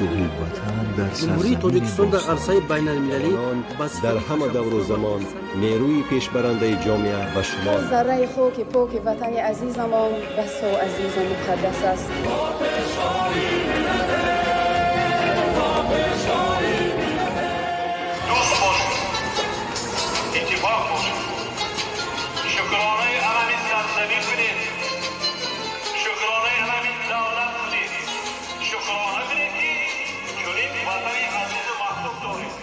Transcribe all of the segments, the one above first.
Сулҳи ватан дар Ҷумҳурии Тоҷикистон дар арсаи байналмилалӣ дар ҳама давру замон нерӯи пешбарандаи ҷомеа ба шумор. Зарраи хоки поки ватани азизамон басо азизу муқаддас аст. Дӯст бошед, иттифоқ бошед, шукронаи алами сарзамин кунед, шукронаи алами давлат кунед, шукрона кунед, ки чунин ватани азизу маҳбуб доред.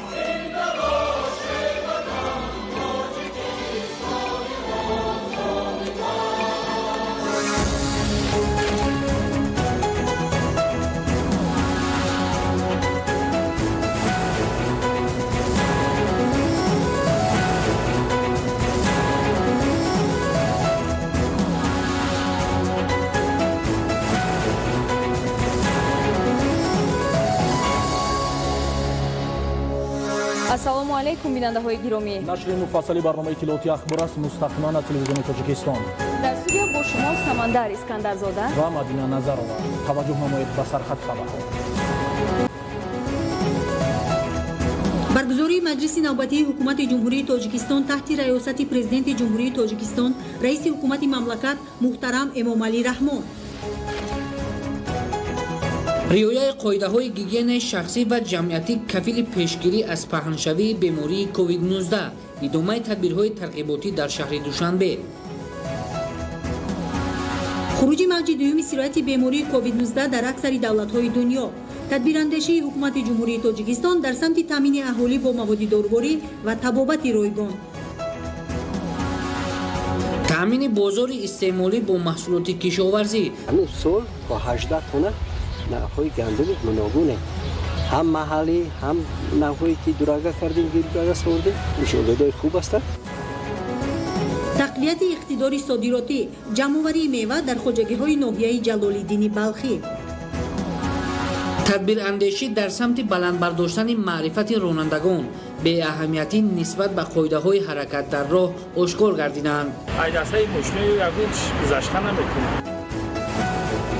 Ассалому алайкум, бинандаҳои гиромӣ. Нашри муфассали барномаи иттилоотии «Ахбор» аст мустақиман аз телевизиони Тоҷикистон. Дар студия бо шумо Самандар Искандарзода ва Мадина Назарова. Таваҷҷӯҳ намоед ба сархати хабарҳо. Баргузории маҷлиси навбатии ҳукумати Ҷумҳурии Тоҷикистон таҳти раёсати Президенти Ҷумҳурии Тоҷикистон, раиси ҳукумати мамлакат муҳтарам Эмомалӣ Раҳмон. Риояи қоидаҳои гигиенаи шахсӣ ва ҷамъиятӣ кафили пешгирӣ аз паҳншавии бемории COVID-19. Идомаи тадбирҳои тарғиботӣ дар шаҳри Душанбе. Хуруҷи мавҷи дуюми сирояти бемории COVID-19 дар аксари давлатҳои дунё. Тадбирандешии ҳукумати Ҷумҳурии Тоҷикистон дар самти таъмини аҳолӣ бо маводи доруворӣ ва табобати ройгон. Таъмини бозори истеъмолӣ бо маҳсулоти кишоварзӣ. Ҳамин сол бо 18 тонна навъҳои гандуми гуногуне, ҳам маҳаллӣ, ҳам навъҳое ки дурага кардем, гирдага сордем, нишондодҳои хуб ҳастанд. Тақвияти иқтидори содиротӣ, ҷамъоварии мева дар хоҷагиҳои ноҳияи Ҷалолиддини Балхӣ. Тадбирандешӣ дар самти баланд бардоштани маърифати ронандагон, беаҳамиятӣ нисбат ба қоидаҳои ҳаракат дар роҳ ошкор гардиданд. Айдастаи мошинаи ягон гузашта наметавонад.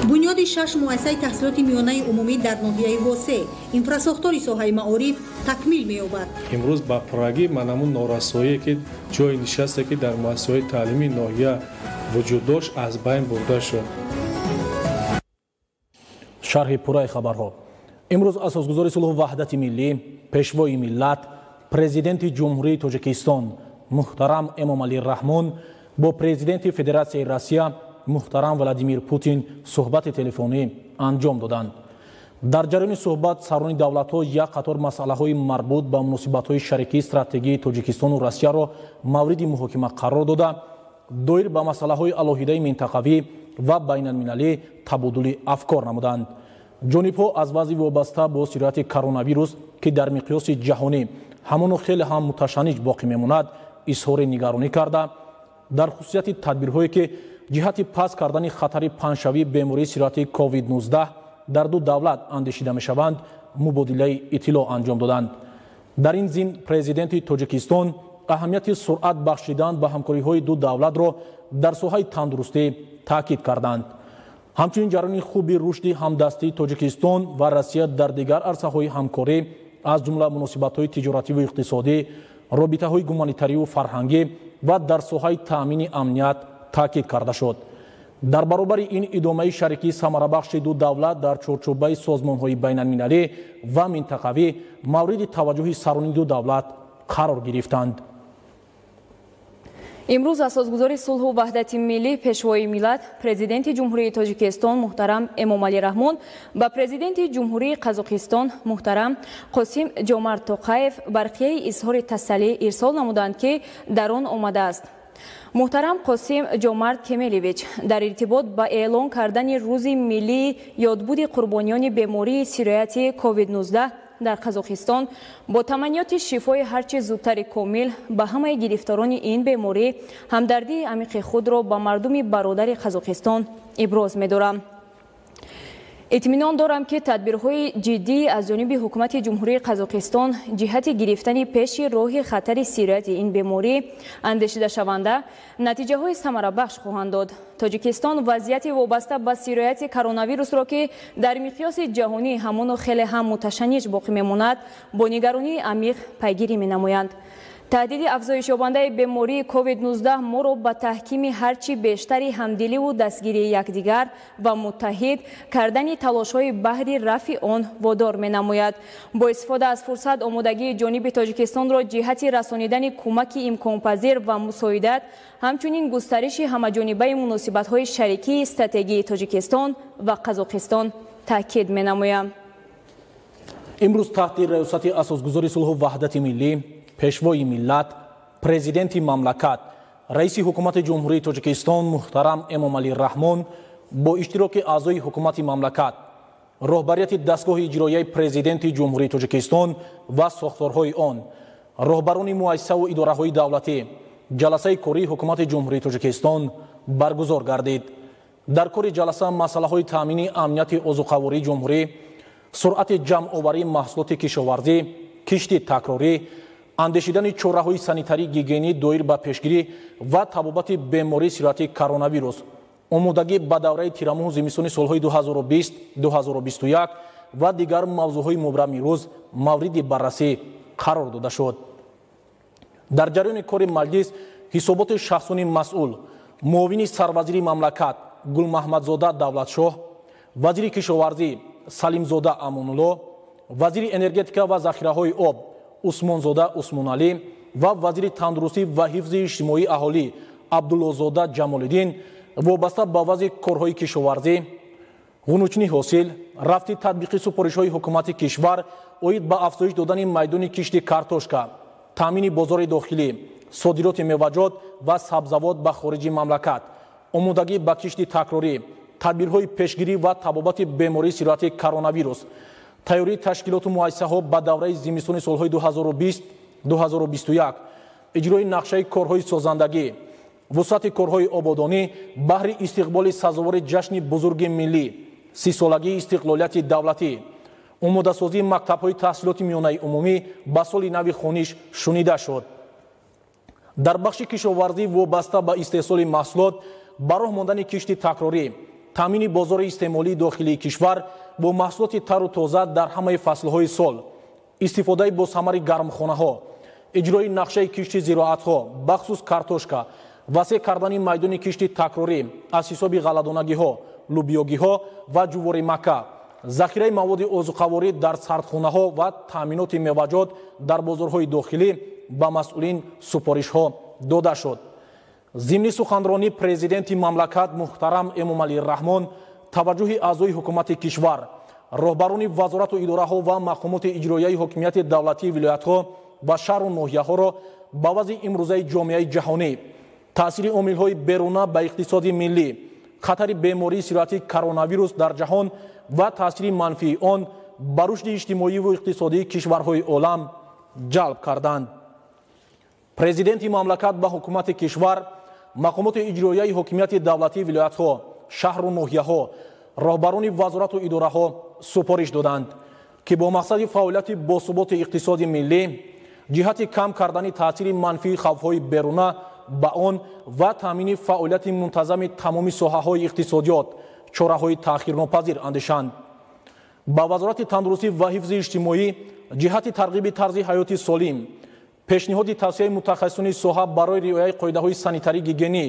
Бунёди 6 муассисаи таҳсилоти миёнаи умумӣ дар ноҳияи Восе, инфрасохтори соҳаи маориф такмил меёбад. Имрӯз ба пуррагӣ манамун норасоие ки ҷои нишасте ки дар муассисаҳои таълимии ноҳия вуҷуд дошт, аз байн бурда шуд. Шарҳи пурраи хабарҳо. Имрӯз асосгузори сулҳу ваҳдати миллӣ, пешвои миллат, Президенти Ҷумҳурии Тоҷикистон муҳтарам Эмомалӣ Раҳмон бо Президенти Федератсияи Россия муҳтарам Владимир Путин суҳбати телефонӣ анҷом доданд. Дар ҷараёни суҳбат сарони давлатҳо як қатор масъалаҳои марбут ба муносибатҳои шарикии стратегии Тоҷикистону Россияро мавриди муҳокима қарор дода, доир ба масъалаҳои алоҳидаи минтақавӣ ва байналмилалӣ табодули афкор намуданд. Ҷонибҳо аз вазъи вобаста бо сирояти коронавирус, ки дар миқёси ҷаҳонӣ ҳамоно хеле ҳам муташанниҷ боқӣ мемонад, изҳори нигаронӣ карда, дар хусусияти тадбирҳое ки ҷиҳати паст кардани хатари паҳншавии бемории сирояти COVID-19 дар ду давлат андешида мешаванд, мубодилаи иттилоъ анҷом доданд. Дар ин зимн Президенти Тоҷикистон аҳамияти суръат бахшидан ба ҳамкориҳои ду давлатро дар соҳаи тандурустӣ таъкид карданд. Ҳамчунин ҷараёни хуби рушди ҳамдастии Тоҷикистон ва Россия дар дигар арсаҳои ҳамкорӣ, аз ҷумла муносибатҳои тиҷоративу иқтисодӣ, робитаҳои гуманитариву фарҳангӣ ва дар соҳаи таъмини амният таъкид карда шуд. Дар баробари ин идомаи шарикии самарабахши ду давлат дар чорчӯбаи созмонҳои байналмилалӣ ва минтақавӣ мавриди таваҷҷӯҳи сарони ду давлат қарор гирифтанд. Имрӯз асосгузори сулҳу ваҳдати миллӣ, пешвои миллат, Президенти Ҷумҳурии Тоҷикистон муҳтарам Эмомалӣ Раҳмон ба Президенти Ҷумҳурии Қазоқистон муҳтарам Қосим Ҷомарт Тоқаев барқияи изҳори тасаллӣ ирсол намуданд, ки дар он омадааст. Муҳтарам Қосим Ҷомарт Кемелевич, дар иртибот ба эълон кардани рӯзи миллии ёдбуди қурбониёни бемории сирояти COVID-19 дар Қазоқистон бо таманниёти шифои ҳарчи зудтари комил ба ҳамаи гирифторони ин беморӣ ҳамдардии амиқи худро ба мардуми бародари Қазоқистон иброз медорам. Итминон дорам, ки тадбирҳои ҷиддӣ аз ҷониби ҳукумати Ҷумҳурии Қазоқистон ҷиҳати гирифтани пеши роҳи хатари сирояти ин беморӣ андешидашаванда натиҷаҳои самарабахш хоҳанд дод. Тоҷикистон вазъияти вобаста ба сирояти коронавирусро, ки дар миқёси ҷаҳонӣ ҳамоно хеле ҳам муташанниҷ боқӣ мемонад, бо нигаронии амиқ пайгирӣ менамоянд. Таҳдиди афзоишёбандаи бемории COVID-19 моро ба таҳкими ҳарчи бештари ҳамдиливу дастгирии якдигар ва муттаҳид кардани талошҳои баҳри рафъи он водор менамояд. Бо истифода аз фурсат омодагии ҷониби Тоҷикистонро ҷиҳати расонидани кӯмаки имконпазир ва мусоидат, ҳамчунин густариши ҳамаҷонибаи муносибатҳои шарикии стратегии Тоҷикистон ва Қазоқистон таъкид менамоям. Имрӯз таҳти раёсати асосгузори сулҳу ваҳдати миллӣ, пешвои миллат, президенти мамлакат, раиси ҳукумати Ҷумҳурии Тоҷикистон муҳтарам Эмомалӣ Раҳмон бо иштироки аъзои ҳукумати мамлакат, роҳбарияти дастгоҳи иҷроияи президенти Ҷумҳурии Тоҷикистон ва сохторҳои он, роҳбарони муассисаву идораҳои давлатӣ ҷаласаи кории ҳукумати Ҷумҳурии Тоҷикистон баргузор гардид. Дар кори ҷаласа масъалаҳои таъмини амнияти озуқавории ҷумҳурӣ, суръати ҷамъоварии маҳсулоти кишоварзӣ, кишти такрорӣ, андешидани чораҳои санитарӣ гигиенӣ доир ба пешгирӣ ва табобати бемории сирояти коронавирус, омодагӣ ба давраи тирамоҳу зимистони солҳои 2020-2021 ва дигар мавзӯъҳои мубрами рӯз мавриди баррасӣ қарор дода шуд. Дар ҷараёни кори маҷлис ҳисоботи шахсони масъул, муовини сарвазири мамлакат Гулмаҳмадзода Давлатшоҳ, вазири кишоварзӣ Салимзода Амонулло, вазири энергетика ва захираҳои об Усмонзода Усмоналӣ ва вазири тандурустӣ ва ҳифзи иҷтимоии аҳолӣ Абдуллозода Ҷамолиддин вобаста ба вазъи корҳои кишоварзӣ, ғунучни ҳосил, рафти татбиқи супоришҳои ҳукумати кишвар оид ба афзоиш додани майдони кишти картошка, таъмини бозори дохилӣ, содироти меваҷот ва сабзавот ба хориҷи мамлакат, омодагӣ ба кишти такрорӣ, тадбирҳои пешгирӣ ва табобати бемории сирояти коронавирус, тайёрии ташкилоту муассисаҳо ба давраи зимистони солҳои 2020-2021, иҷрои нақшаи корҳои созандагӣ, вусъати корҳои ободонӣ баҳри истиқболи сазовори ҷашни бузурги миллӣ, 30-солагии истиқлолияти давлатӣ, омодасозии мактабҳои таҳсилоти миёнаи умумӣ ба соли нави хониш шунида шуд. Дар бахши кишоварзӣ вобаста ба истеҳсоли маҳсулот, ба роҳ мондани кишти такрорӣ, таъмини бозори истеъмолии дохилии кишвар бо маҳсулоти тару тоза дар ҳамаи фаслҳои сол, истифодаи босамари гармхонаҳо, иҷрои нақшаи кишти зироатҳо, бахусус картошка, васеъ кардани майдони кишти такрорӣ аз ҳисоби ғалладонагиҳо, лӯбиёгиҳо ва ҷуворимакка, захираи маводи озуқаворӣ дар сардхонаҳо ва таъминоти меваҷот дар бозорҳои дохилӣ ба масъулин супоришҳо дода шуд. Зимни суханронӣ президенти мамлакат муҳтарам Эмомалӣ Раҳмон таваҷҷӯҳи аъзои ҳукумати кишвар, роҳбарони вазорату идораҳо ва мақомоти иҷроияи ҳокимияти давлатии вилоятҳо ва шаҳру ноҳияҳоро ба вазъи имрӯзаи ҷомеаи ҷаҳонӣ, таъсири омилҳои беруна ба иқтисоди миллӣ, хатари бемории сирояти коронавирус дар ҷаҳон ва таъсири манфии он ба рушди иҷтимоиву иқтисодии кишварҳои олам ҷалб карданд. Президенти мамлакат ба ҳукумати кишвар, мақомоти иҷроияи ҳокимияти давлатии вилоятҳо, шаҳру ноҳияҳо, роҳбарони вазорату идораҳо супориш доданд, ки бо мақсади фаъолияти босуботи иқтисоди миллӣ, ҷиҳати кам кардани таъсири манфии хавфҳои беруна ба он ва таъмини фаъолияти мунтазами тамоми соҳаҳои иқтисодиёт чораҳои таъхирнопазир андешанд. Ба вазорати тандурустӣ ва ҳифзи иҷтимоӣ ҷиҳати тарғиби тарзи ҳаёти солим, пешниҳоди тавсияи мутахассисони соҳа барои риояи қоидаҳои санитарӣ гигиенӣ,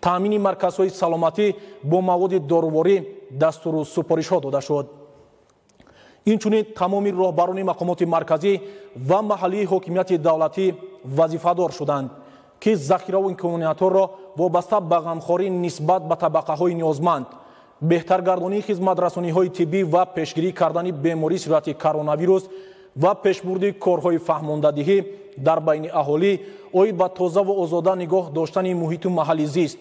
таъмини марказҳои саломатӣ бо маводи доруворӣ дастуру супоришҳо дода шуд. Инчунин тамоми роҳбарони мақомоти марказӣ ва маҳаллии ҳокимияти давлатӣ вазифадор шуданд, ки захираву имкониятҳоро вобаста ба ғамхорӣ нисбат ба табақаҳои ниёзманд, беҳтаргардонии хизматрасониҳои тиббӣ ва пешгирӣ кардани бемории сирояти коронавирус ва пешбурди корҳои фаҳмондадиҳӣ дар байни аҳолӣ оид ба тозаву озода нигоҳ доштани муҳиту маҳалли зист,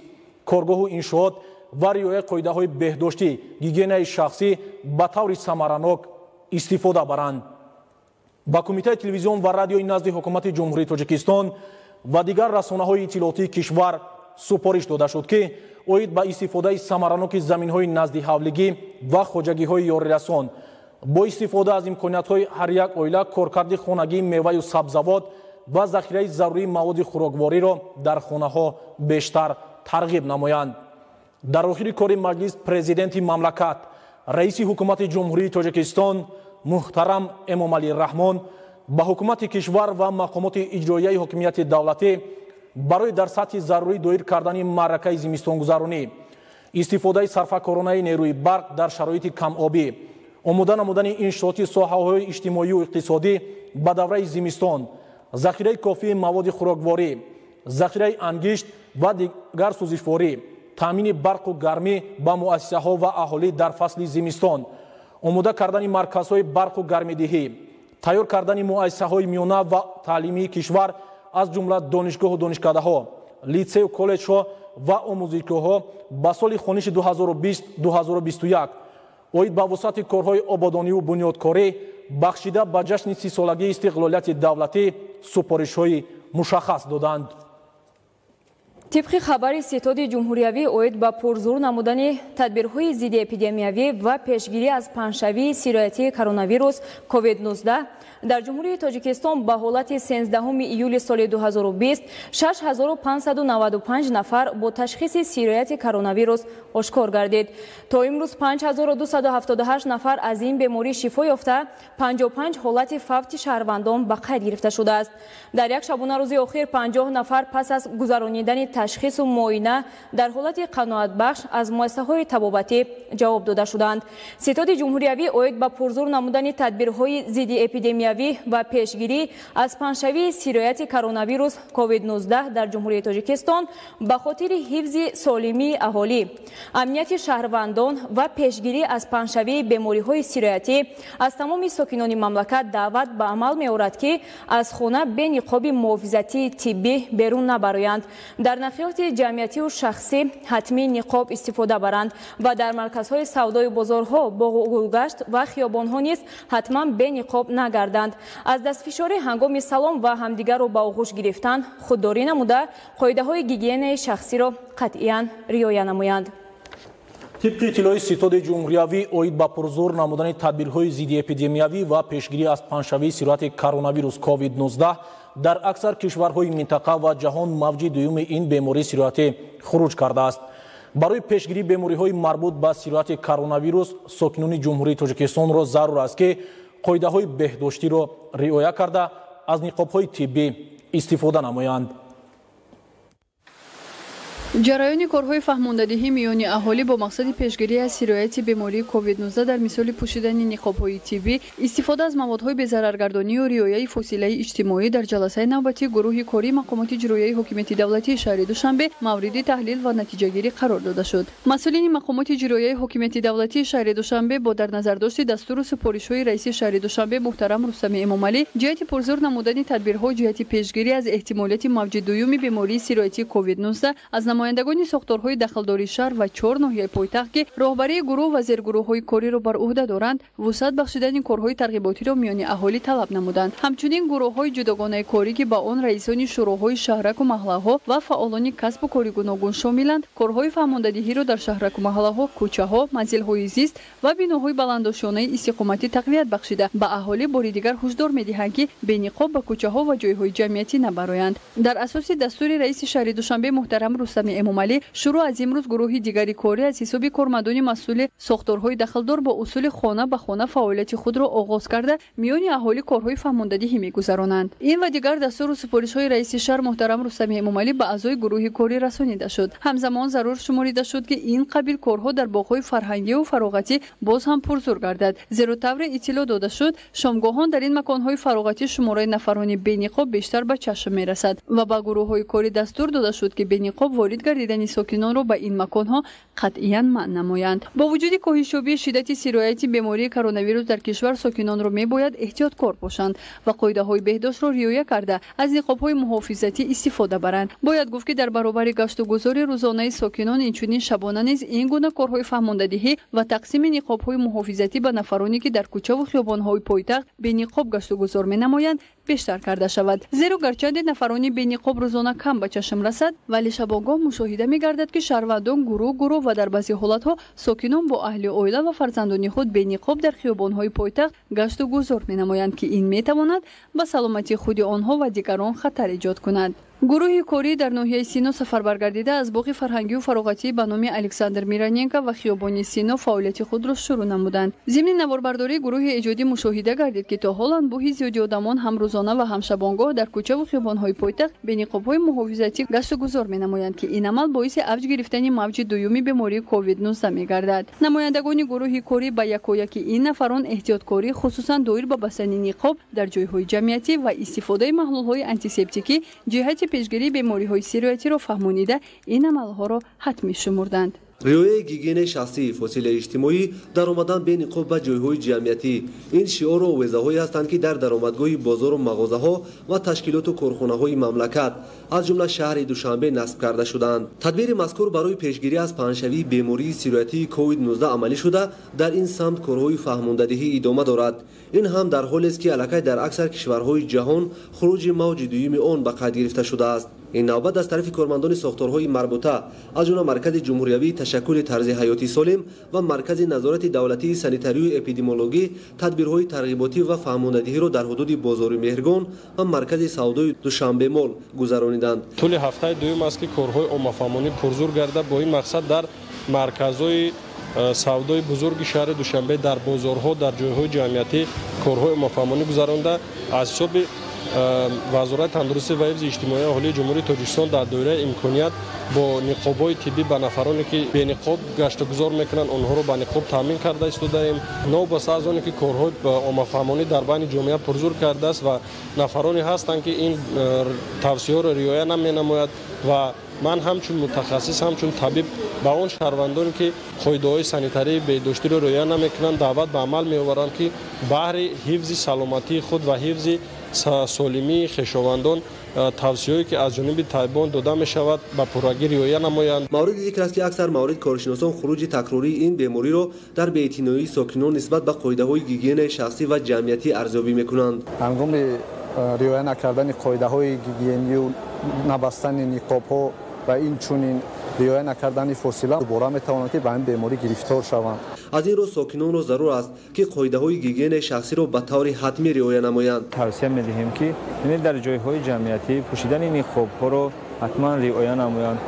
коргоҳу иншоот ва риояи қоидаҳои беҳдоштӣ, гигиенаи шахсӣ ба таври самаранок истифода баранд. Ба Кумитаи телевизион ва радиои назди ҳукумати Ҷумҳурии Тоҷикистон ва дигар расонаҳои иттилоотии кишвар Супориш дода шуд, ки оид ба истифодаи самараноки заминҳои наздиҳавлигӣ ва хоҷагиҳои ёрирасон бо истифода аз имкониятҳои ҳар як оила коркарди хонагии меваю сабзавот ва захираи зарурии маводи хӯроквориро дар хонаҳо бештар тарғиб намоянд. Дар охири кори маҷлис президенти мамлакат, раиси ҳукумати Ҷумҳурии Тоҷикистон муҳтарам Эмомалӣ Раҳмон ба ҳукумати кишвар ва мақомоти иҷроияи ҳокимияти давлатӣ барои дар сатҳи зарурӣ доир кардани маъракаи зимистонгузаронӣ, истифодаи сарфакоронаи нерӯи барқ дар шароити камобӣ, омода намудани иншооти соҳаҳои иҷтимоию иқтисодӣ ба давраи зимистон, захираи кофии маводи хӯрокворӣ, захираи ангишт ва дигар сӯзишворӣ, таъмини барқу гармӣ ба муассисаҳо ва аҳолӣ дар фасли зимистон, омода кардани марказҳои барқу гармидиҳӣ, тайёр кардани муассисаҳои миёна ва таълимии кишвар, аз ҷумла донишгоҳу донишкадаҳо, литсею коллеҷҳо ва омӯзишгоҳҳо ба соли хониши 2020-2021, оид ба вусъати корҳои ободониву бунёдкорӣ бахшида ба ҷашни 30-солагии истиқлолияти давлатӣ супоришҳои мушаххас доданд. Тибқи хабари Ситоди ҷумҳуриявӣ оид ба пурзур намудани тадбирҳои зидди эпидемиявӣ ва пешгирӣ аз паҳншавии сироятии коронавирус COVID-19 дар Ҷумҳурии Тоҷикистон ба ҳолати 13 июли соли 2020 6595 нафар бо ташхиси сирояти коронавирус ошкор гардид. То имрӯз 5278 нафар аз ин беморӣ шифо ёфта, 55 ҳолати фавти шаҳрвандон ба қайд гирифта шудааст. Дар як шабонарӯзи охир 50 нафар пас аз гузаронидани ташхису муоина дар ҳолати қаноатбахш аз муассисаҳои табобатӣ ҷавоб дода шуданд. Ситоди ҷумҳуриявӣ оид ба пурзур намудани тадбирҳои зидди эпидемиявӣ ва пешгирӣ аз паҳншавии сирояти коронавирус COVID-19 дар Ҷумҳурии Тоҷикистон ба хотири ҳифзи солимии аҳолӣ, амнияти шаҳрвандон ва пешгирӣ аз паҳншавии бемориҳои сироятӣ аз тамоми сокинони мамлакат даъват ба амал меорад, ки аз хона бе ниқоби муҳофизатии тиббӣ берун набароянд, дар нақлиёти ҷамъиятию шахсӣ ҳатмӣ ниқоб истифода баранд ва дар марказҳои савдою бозорҳо, боғу гулгашт ва хиёбонҳо низ ҳатман бе ниқоб нагарданд. Аз дастфишорӣ ҳангоми салом ва ҳамдигарро ба оғӯш гирифтан худдорӣ намуда, қоидаҳои гигиенаи шахсиро қатъиян риоя намоянд. Тибқи иттилои Ситоди ҷумҳуриявӣ оид ба пурзур намудани тадбирҳои зидди эпидемиявӣ ва пешгирӣ аз паҳншавии сирояти коронавирус COVID-19 дар аксар кишварҳои минтақа ва ҷаҳон мавҷи дуюми ин бемории сироятӣ хуруҷ кардааст. Барои пешгирии бемориҳои марбут ба сирояти коронавирус сокинони Ҷумҳурии Тоҷикистонро зарур аст, ки қоидаҳои беҳдоштиро риоя карда, аз ниқобҳои тиббӣ истифода намоянд. Ҷараёни корҳои фаҳмондадиҳӣ миёни аҳолӣ бо мақсади пешгирӣ аз сирояти бемории COVID-19 дар мисоли пӯшидани ниқобҳои тиббӣ, истифода аз маводҳои безараргардонию риояи фосилаи иҷтимоӣ дар ҷаласаи навбатии гурӯҳи кории мақомоти иҷроияи ҳокимияти давлатии шаҳри Душанбе мавриди таҳлил ва натиҷагирӣ қарор дода шуд. Масъулини мақомоти иҷроияи ҳокимияти давлатии шаҳри Душанбе бо дар назардошти дастуру супоришҳои раиси шаҳри Душанбе муҳтарам Рустами Эмомалӣ ҷиҳати пурзур намудани тадбирҳо ҷиҳати пешгирӣ аз эҳтимолияти мавҷи дуюми бемории сироятии COVID-19 аз намояндагони сохторҳои дахлдори шаҳр ва 4 ноҳияи пойтахт, ки роҳбарии гурӯҳ ва зергурӯҳҳои кориро бар ӯҳда доранд, вусъат бахшидани корҳои тарғиботиро миёни аҳолӣ талаб намуданд. Ҳамчунин гурӯҳҳои ҷудогонаи корӣ, ки ба он раисони шӯроҳои шаҳраку маҳаллаҳо ва фаъолони касбу кори гуногун шомиланд, корҳои фаҳмондадиҳиро дар шаҳраку маҳаллаҳо, кӯчаҳо, манзилҳои зист ва биноҳои баландошёнаи истиқоматӣ тақвият бахшида, ба аҳолӣ бори дигар ҳушдор медиҳанд, ки бениқоб ба кӯчаҳо ва ҷойҳои ҷамъиятӣ набароянд. Дар асоси дастури раиси шаҳри Душанбе муҳтарам Рустами Эмомалӣ шурӯъ аз имрӯз гурӯҳи дигари корӣ аз ҳисоби кормандони масъули сохторҳои дахлдор бо усули хона ба хона фаъолияти худро оғоз карда, миёни аҳолӣ корҳои фаҳмондадиҳӣ мегузаронанд. Ин ва дигар дастуру супоришҳои раиси шаҳр муҳтарам Рустами Эмомалӣ ба аъзои гурӯҳи корӣ расонида шуд. Ҳамзамон зарур шуморида шуд, ки ин қабил корҳо дар боғҳои фарҳангиву фароғатӣ боз ҳам пурзур гардад, зеро тавре иттилоъ дода шуд, шомгоҳон дар ин маконҳои фароғатӣ шумораи нафарони бениқоб бештар ба чашм мерасад ва ба гурӯҳҳои корӣ дастур дода шуд, ки бениқоб ворид гардидани сокинонро ба ин маконҳо қатъиян манъ намоянд. Бо вуҷуди коҳишёбии шиддати сирояти бемории коронавирус дар кишвар, сокинонро мебояд эҳтиёткор бошанд ва қоидаҳои беҳдоштро риоя карда, аз ниқобҳои муҳофизатӣ истифода баранд. Бояд гуфт, ки дар баробари гаштугузори рӯзонаи сокинон, инчунин шабона низ ин гуна корҳои фаҳмондадиҳӣ ва тақсими ниқобҳои муҳофизатӣ ба нафароне, ки дар кӯчаву хиёбонҳои пойтахт бениқоб гаштугузор менамоянд, бештар карда шавад. Зеро гарчанде нафарони бениқоб рӯзона кам ба чашм расад, вале шабонгоҳ мушоҳида мегардад, ки шаҳрвандон гурӯҳ гурӯҳ ва дар баъзе ҳолатҳо сокинон бо аҳли оила ва фарзандони худ бениқоб дар хиёбонҳои пойтахт гашту гузор менамоянд, ки ин метавонад ба саломатии худи онҳо ва дигарон хатар эҷод кунад. Гурӯҳи корӣ дар ноҳияи Сино сафарбаргардида аз боғи фарҳангию фароғатӣ ба номи Александр Мироненко ва хиёбони Сино фаъолияти худро шурӯъ намуданд. Зимни наворбардории гурӯҳи эҷодӣ мушоҳида гардид, ки то ҳол анбӯҳи зиёди одамон ҳам рӯзона ва ҳам шабонгоҳ дар кӯчаву хиёбонҳои пойтахт бениқобҳои муҳофизатӣ гашту гузор менамоянд, ки ин амал боиси авҷ гирифтани мавҷи дуюми бемории COVID-19 мегардад. Намояндагони гурӯҳи корӣ ба якояки ин нафарон эҳтиёткорӣ, хусусан доир ба бастани ниқоб дар ҷойҳои ҷамъиятӣ ва истифодаи маҳлулҳои антисептикӣ ҷиҳати пешгирии бемориҳои сироятиро фаҳмонида, ин амалҳоро ҳатмӣ шумурданд. Риояи гигиенаи шахсӣ, фосилаи иҷтимоӣ, даромадан бениқоб ба ҷойҳои ҷамъиятӣ. Ин шиору овезаҳое ҳастанд, ки дар даромадгоҳи бозору мағозаҳо ва ташкилоту корхонаҳои мамлакат, аз ҷумла шаҳри Душанбе, насб карда шуданд. Тадбири мазкур барои пешгирӣ аз паҳншавии бемории сироятии COVID-19 амалӣ шуда, дар ин самт корҳои фаҳмондадиҳӣ идома дорад. Ин ҳам дар ҳолест, ки аллакай дар аксар кишварҳои ҷаҳон хуруҷи мавҷи дуюми он ба қайд гирифта шудааст. Ин навбат аз тарафи кормандони сохторҳои марбута, аз ҷумла Маркази ҷумҳуриявии ташаккули тарзи ҳаёти солим ва Маркази назорати давлатии санитарию эпидемиологӣ, тадбирҳои тарғиботӣ ва фаҳмондадиҳиро дар ҳудуди бозори Меҳргон ва маркази савдои Душанбемол гузарониданд. Тӯли ҳафтаи дуюм аст, ки корҳои оммафаҳмонӣ пурзур гарда, бо ин мақсад дар марказҳои савдои бузурги шаҳри Душанбе, дар бозорҳо, дар ҷойҳои ҷамъиятӣ корҳои оммафаҳмонӣ гузаронда, аз ҳисоби Вазорати тандурустӣ ва ҳифзи иҷтимоии аҳолии Ҷумҳурии Тоҷикистон дар доираи имконият бо ниқобҳои тиббӣ ба нафароне, ки бениқоб гаштугузор мекунанд, онҳоро ба ниқоб таъмин карда истодаем. Новобаста аз оне ки корҳои оммафаҳмонӣ дар байни ҷомеа пурзур кардааст ва нафароне ҳастанд, ки ин тавсияҳоро риоя наменамояд, ва ман ҳамчун мутахассис, ҳамчун табиб ба он шаҳрвандоне, ки қоидаҳои санитарии беҳдоштиро риоя намекунанд, даъват ба амал меоварам, ки баҳри ҳифзи саломатии худ ва ҳифзи солимии хешовандон тавсияҳое, ки аз ҷониби табибон дода мешавад, ба пуррагӣ риоя намоянд. Мавриди зикр аст, ки аксар маврид коршиносон хуруҷи такрории ин бемориро дар беэътиноии сокинон нисбат ба қоидаҳои гигиенаи шахсӣ ва ҷамъиятӣ арзёбӣ мекунанд. Ҳангоми риоя накардани қоидаҳои гигиению набастани ниқобҳо ва инчунин риоя накардани фосила дубора метавонанд, ки ба ин беморӣ гирифтор шаванд. Аз ин рӯ сокинонро зарур аст, ки қоидаҳои гигиенаи шахсиро ба таври ҳатмӣ риоя намоянд. Тавсия медиҳем, ки дар ҷойҳои ҷамъиятӣ пӯшидани ниқобҳоро ҳатман риоя намоянд.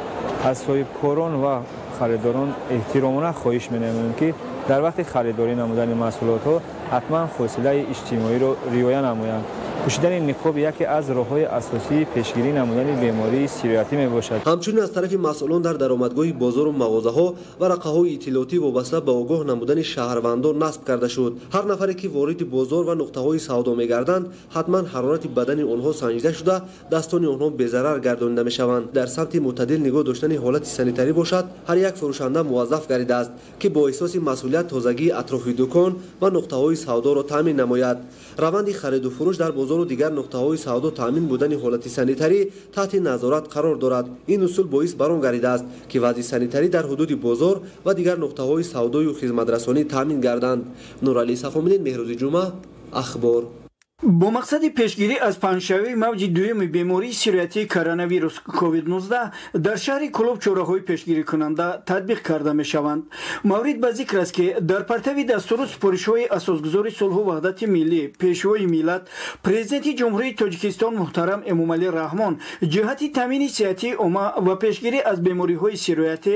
Аз соҳибкорон ва харидорон эҳтиромона хоҳиш менамоем, ки дар вақти харидорӣ намудани маҳсулотҳо ҳатман фосилаи иҷтимоиро риоя намоянд. Пӯшидани ниқоб яке аз роҳҳои асосии пешгирӣ намудани бемории сироятӣ мебошад. Ҳамчунин аз тарафи масъулон дар даромадгоҳи бозору мағозаҳо варақаҳои иттилоотӣ вобаста ба огоҳ намудани шаҳрвандон насб карда шуд. Ҳар нафаре, ки вориди бозор ва нуқтаҳои савдо мегарданд, ҳатман ҳарорати бадани онҳо санҷида шуда, дастони онҳо безарар гардонида мешаванд. Дар самти мӯътадил нигоҳ доштани ҳолати санитарӣ бошад, ҳар як фурӯшанда муваззаф гардидааст, ки бо эҳсоси масъулият тозагии атрофи дукон ва нуқтаҳои савдоро таъмин намояд. Раванди хариду фурӯш дар бозору дигар нуқтаҳои савдо таъмин будани ҳолати санитарӣ таҳти назорат қарор дорад. Ин усул боис бар он гардидааст, ки вазъи санитарӣ дар ҳудуди бозор ва дигар нуқтаҳои савдою хизматрасонӣ таъмин гарданд. Нуралӣ Сафомиддин, Меҳрӯзи Ҷумъа, Ахбор. Бо мақсади пешгирӣ аз паҳншавии мавҷи дуюми бемории сироятии коронавирус COVID-19 дар шаҳри Кӯлоб чораҳои пешгирикунанда татбиқ карда мешаванд. Маврид ба зикр аст, ки дар партави дастуру супоришҳои асосгузори сулҳу ваҳдати миллӣ, пешвои миллат, Президенти Ҷумҳурии Тоҷикистон муҳтарам Эмомалӣ Раҳмон ҷиҳати таъмини сиҳатии омма ва пешгирӣ аз бемориҳои сироятӣ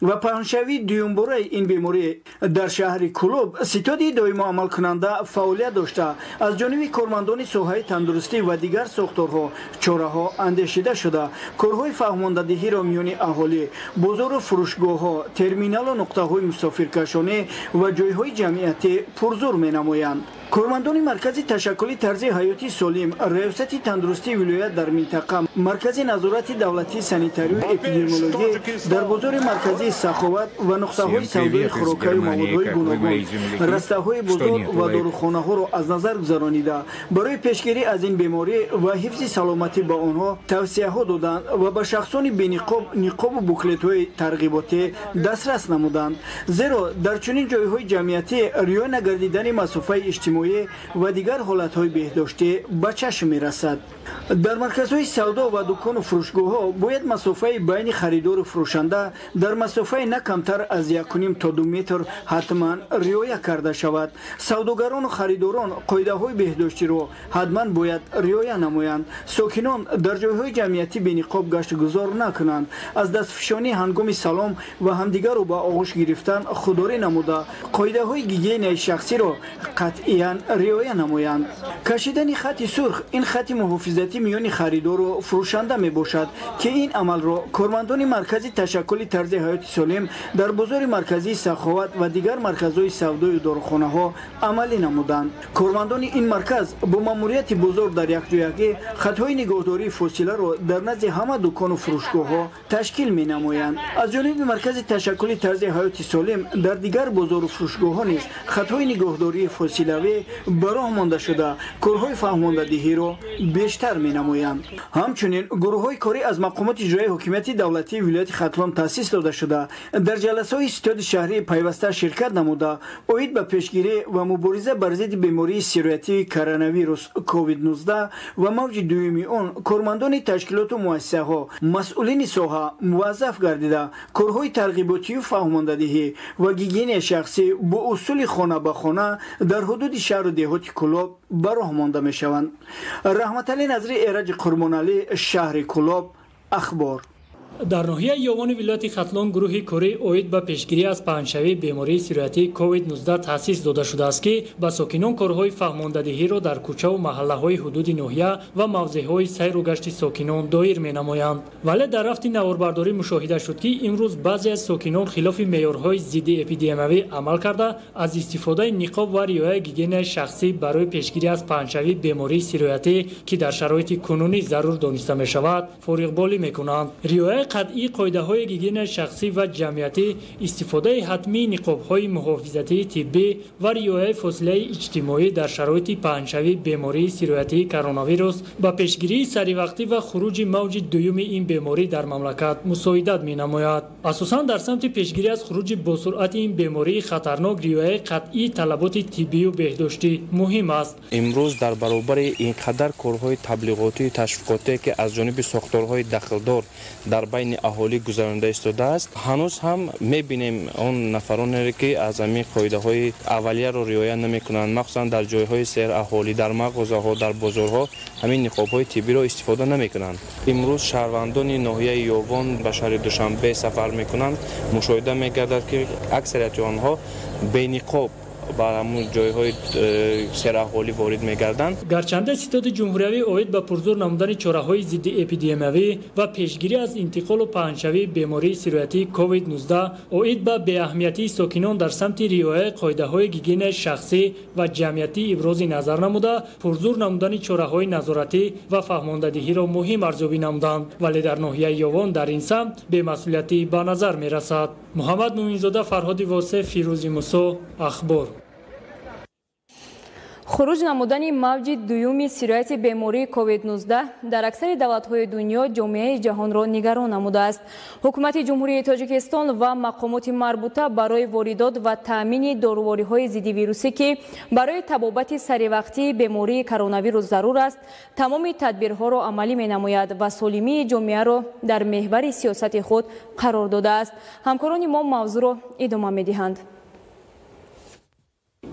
ва паҳншавии дуюмбораи ин беморӣ дар шаҳри Кӯлоб ситоди доимо амалкунанда фаъолият дошта, аз ҷониби кормандони соҳаи тандурустӣ ва дигар сохторҳо чораҳо андешида шуда, корҳои фаҳмондадиҳиро миёни аҳолӣ, бозору фурӯшгоҳҳо, терминалу нуқтаҳои мусофиркашонӣ ва ҷойҳои ҷамъиятӣ пурзур менамоянд. Кормандони Маркази ташаккули тарзи ҳаёти солим, Раёсати тандурустии вилоят дар минтақа, Маркази назорати давлатии санитарию эпидемиологӣ дар бозори марказии Саховат ва нуқтаҳои савдои хӯрокаю маводҳои гуногун, растаҳои бозор ва дорухонаҳоро аз назар гузаронида, барои пешгирӣ аз ин беморӣ ва ҳифзи саломатӣ ба онҳо тавсияҳо доданд ва ба шахсони бениқоб ниқобу буклетҳои тарғиботӣ дастрас намуданд. Зеро дар чунин ҷойҳои ҷамъиятӣ риоя нагардидани масофаи иҷтимоӣ иҷтимоӣ ва дигар ҳолатҳои беҳдоштӣ ба чашм мерасад. Дар марказҳои савдо ва дукону фурӯшгоҳҳо бояд масофаи байни харидору фурӯшанда дар масофаи на камтар аз 1,5 то 2 метр ҳатман риоя карда шавад. Савдогарону харидорон қоидаҳои беҳдоштиро ҳатман бояд риоя намоянд. Сокинон дар ҷойҳои ҷамъиятӣ бениқоб гаштгузор накунанд. Аз дастфишонӣ ҳангоми салом ва ҳамдигарро ба оғӯш гирифтан худдорӣ намуда, қоидаҳои гигиенаи шахсиро қатъиян риоя намоянд. Кашидани хати сурх ин хати муҳофизатӣ миёни харидору фурӯшанда мебошад, ки ин амалро кормандони маркази ташаккули тарзи ҳаёти солим дар бозори марказии Саховат ва дигар марказҳои савдою дорухонаҳо амалӣ намуданд. Кормандони ин марказ бо маъмурияти бозор дар якҷоягӣ хатҳои нигоҳдории фосиларо дар назди ҳама дукону фурӯшгоҳҳо ташкил менамоянд. Аз ҷониби маркази ташаккули тарзи ҳаёти солим дар дигар бозору фурӯшгоҳҳо низ хатҳои нигоҳдории фосилавӣ ба роҳ монда шуда, корҳои фаҳмондадиҳиро бештар менамоянд. Ҳамчунин гурӯҳҳои корӣ аз мақомоти иҷроияи ҳокимияти давлатии вилояти Хатлон таъсис дода шуда, дар ҷаласаҳои ситоди шаҳрӣ пайваста ширкат намуда, оид ба пешгирӣ ва мубориза бар зидди бемории сироятии коронавирус COVID-19 ва мавҷи дуюми он кормандони ташкилоту муассисаҳо, масъулини соҳа муваззаф гардида, корҳои тарғиботию фаҳмондадиҳӣ ва гигиенаи шахсӣ бо усули хона ба хона дар ҳудуди шаҳру деҳоти Кӯлоб ба роҳ монда мешаванд. Раҳматалӣ Назри, Эраҷи Қурбоналӣ, шаҳри Кӯлоб, Ахбор. Дар ноҳияи Ёвони вилояти Хатлон гурӯҳи корӣ оид ба пешгирӣ аз паҳншавии бемории сироятии COVID-19 таъсис дода шудааст, ки ба сокинон корҳои фаҳмондадиҳиро дар кӯчаву маҳаллаҳои ҳудуди ноҳия ва мавзеъҳои сайру гашти сокинон доир менамоянд. Вале дар рафти наворбардорӣ мушоҳида шуд, ки имрӯз баъзе аз сокинон хилофи меъёрҳои зидди эпидемиявӣ амал карда, аз истифодаи ниқоб ва риояи гигиенаи шахсӣ барои пешгирӣ аз паҳншавии бемории сироятӣ, ки дар шароити кунунӣ зарур дониста мешавад, фориғболӣ мекунанд. Риояи қатъии қоидаҳои гигиенаи шахсӣ ва ҷамъиятӣ, истифодаи ҳатмии ниқобҳои муҳофизатии тиббӣ ва риояи фосилаи иҷтимоӣ дар шароити паҳншавии бемории сироятии коронавирус ба пешгирии саривақтӣ ва хуруҷи мавҷи дуюми ин беморӣ дар мамлакат мусоидат менамояд. Асосан дар самти пешгирӣ аз хуруҷи босуръати ин бемории хатарнок риояи қатъии талаботи тиббию беҳдоштӣ муҳим аст. Имрӯз дар баробари ин қадар корҳои таблиғотию ташвиқотие, ки аз ҷониби сохторҳои дахлдор дар байни аҳолӣ гузаронида истодааст, ҳанӯз ҳам мебинем он нафаронеро, ки аз ҳамин қоидаҳои аввалияро риоя намекунанд, махсусан дар ҷойҳои сераҳолӣ, дар мағозаҳо, дар бозорҳо ҳамин ниқобҳои тиббиро истифода намекунанд. Имрӯз шаҳрвандони ноҳияи Ёвон ба шаҳри Душанбе сафар мекунанд, мушоҳида мегардад, ки аксарияти онҳо бениқоб ба ҳамун ҷойҳои сераҳолӣ ворид мегарданд. Гарчанде ситоди ҷумҳуриявӣ оид ба пурзур намудани чораҳои зидди эпидемиявӣ ва пешгирӣ аз интиқолу паҳншавии бемории сироятии COVID-19 оид ба беаҳамиятии сокинон дар самти риояи қоидаҳои гигиенаи шахсӣ ва ҷамъиятӣ ибрози назар намуда, пурзур намудани чораҳои назоратӣ ва фаҳмондадиҳиро муҳим арзёбӣ намуданд, вале дар ноҳияи Ёвон дар ин самт бемасъулиятӣ ба назар мерасад. Муҳаммад Муъминзода, Фарҳоди Восеъ, Фирӯзи Мусо, Ахбор. Хуруҷ намудани мавҷи дуюми сирояти бемории COVID-19 дар аксари давлатҳои дунё ҷомеаи ҷаҳонро нигарон намудааст. Ҳукумати Ҷумҳурии Тоҷикистон ва мақомоти марбута барои воридот ва таъмини дорувориҳои зиддивирусӣ, ки барои табобати саривақтии бемории коронавирус зарур аст, тамоми тадбирҳоро амалӣ менамояд ва солимии ҷомеаро дар меҳвари сиёсати худ қарор додааст. Ҳамкорони мо мавзӯъро идома медиҳанд.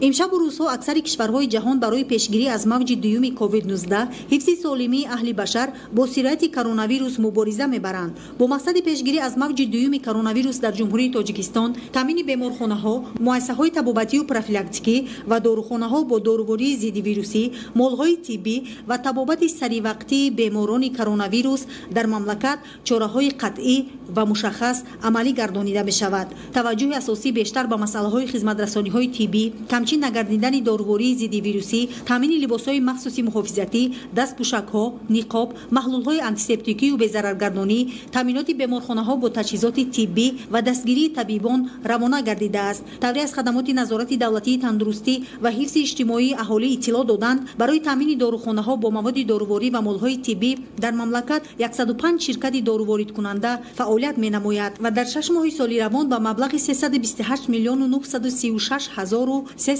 Имшабу рӯзҳо аксари кишварҳои ҷаҳон барои пешгирӣ аз мавҷи дуюми COVID-19, ҳифзи солимии аҳли башар бо сирояти коронавирус мубориза мебаранд. Бо мақсади пешгирӣ аз мавҷи дуюми коронавирус дар Ҷумҳурии Тоҷикистон, таъмини беморхонаҳо, муассисаҳои табобатию профилактикӣ ва дорухонаҳо бо дорувории зиддивирусӣ, молҳои тиббӣ ва табобати саривақтии беморони коронавирус дар мамлакат чораҳои қатъӣ ва мушаххас амалӣ гардонида мешавад. Таваҷҷӯҳи асосӣ бештар ба масъалаҳои хизматрасониҳои тиббӣ, камчин нагардидани дорувории зиддивирусӣ, таъмини либосҳои махсуси муҳофизатӣ, дастпӯшакҳо, ниқоб, маҳлулҳои антисептикию безараргардонӣ, таъминоти беморхонаҳо бо таҷҳизоти тиббӣ ва дастгирии табибон равона гардидааст. Тавре аз хадамоти назорати давлатии тандурустӣ ва ҳифзи иҷтимоии аҳолӣ иттилоъ доданд, барои таъмини дорухонаҳо бо маводи доруворӣ ва молҳои тиббӣ дар мамлакат 105 ширкати доруворидкунанда фаъолият менамояд ва дар 6 моҳи соли равон ба маблағи 328 936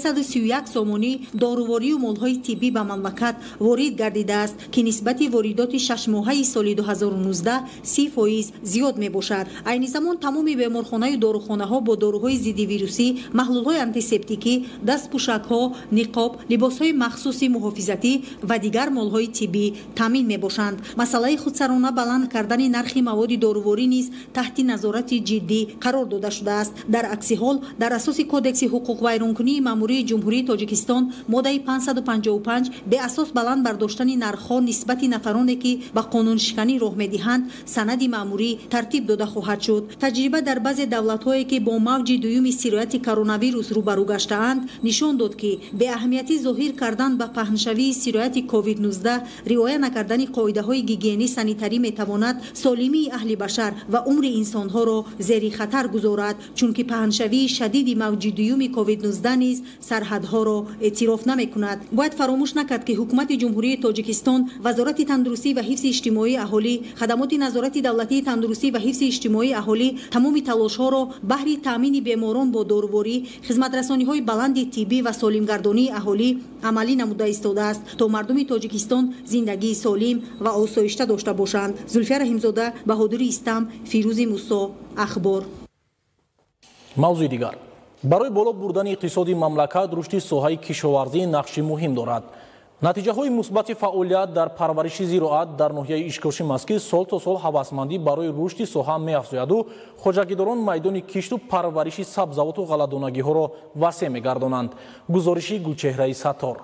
331 сомонӣ доруворию молҳои тиббӣ ба мамлакат ворид гардидааст, ки нисбати воридоти шашмоҳаи соли 2019 30% зиёд мебошад. Айни замон тамоми беморхонаю дорухонаҳо бо доруҳои зиддивирусӣ, маҳлулҳои антисептикӣ, дастпӯшакҳо, ниқоб, либосҳои махсуси муҳофизатӣ ва дигар молҳои тиббӣ таъмин мебошанд. Масъалаи худсарона баланд кардани нархи маводи доруворӣ низ таҳти назорати ҷиддӣ қарор дода шудааст. Дар акси ҳол, дар асоси Кодекси ҳуқуқвайронкунии маъмурии Ҷумҳурии Тоҷикистон, моддаи 555, беасос баланд бардоштани нархҳо нисбати нафароне, ки ба қонуншиканӣ роҳ медиҳанд, санади маъмурӣ тартиб дода хоҳад шуд. Таҷриба дар баъзе давлатҳое, ки бо мавҷи дуюми сирояти коронавирус рӯбарӯ гаштаанд, нишон дод, ки беаҳамиятӣ зоҳир кардан ба паҳншавии сирояти COVID-19, риоя накардани қоидаҳои гигиенӣ санитарӣ метавонад солимии аҳли башар ва умри инсонҳоро зери хатар гузорад, чунки паҳншавии шадиди мавҷи дуюми COVID-19 низ сарҳадҳоро эътироф намекунад. Бояд фаромӯш накард, ки Ҳукумати Ҷумҳурии Тоҷикистон, Вазорати тандурустӣ ва ҳифзи иҷтимоии аҳолӣ, Хадамоти назорати давлатии тандурустӣ ва ҳифзи иҷтимоии аҳолӣ тамоми талошҳоро баҳри таъмини беморон бо доруворӣ, хизматрасониҳои баланди тиббӣ ва солимгардонии аҳолӣ амалӣ намуда истодааст, то мардуми Тоҷикистон зиндагии солим ва осоишта дошта бошанд. Зулфия Раҳимзода, Баҳодури Истам, Фирӯзи Мусо, Ахбор. Мавзӯи дигар. Барои боло бурдани иқтисоди мамлакат рушди соҳаи кишоварзӣ нақши муҳим дорад. Натиҷаҳои мусбати фаъолият дар парвариши зироат дар ноҳияи Ишкошим аст, ки сол то сол ҳавасмандӣ барои рушди соҳа меафзояду хоҷагидорон майдони кишту парвариши сабзавоту ғалладонагиҳоро васеъ мегардонанд. Гузориши Гулчеҳраи Саттор.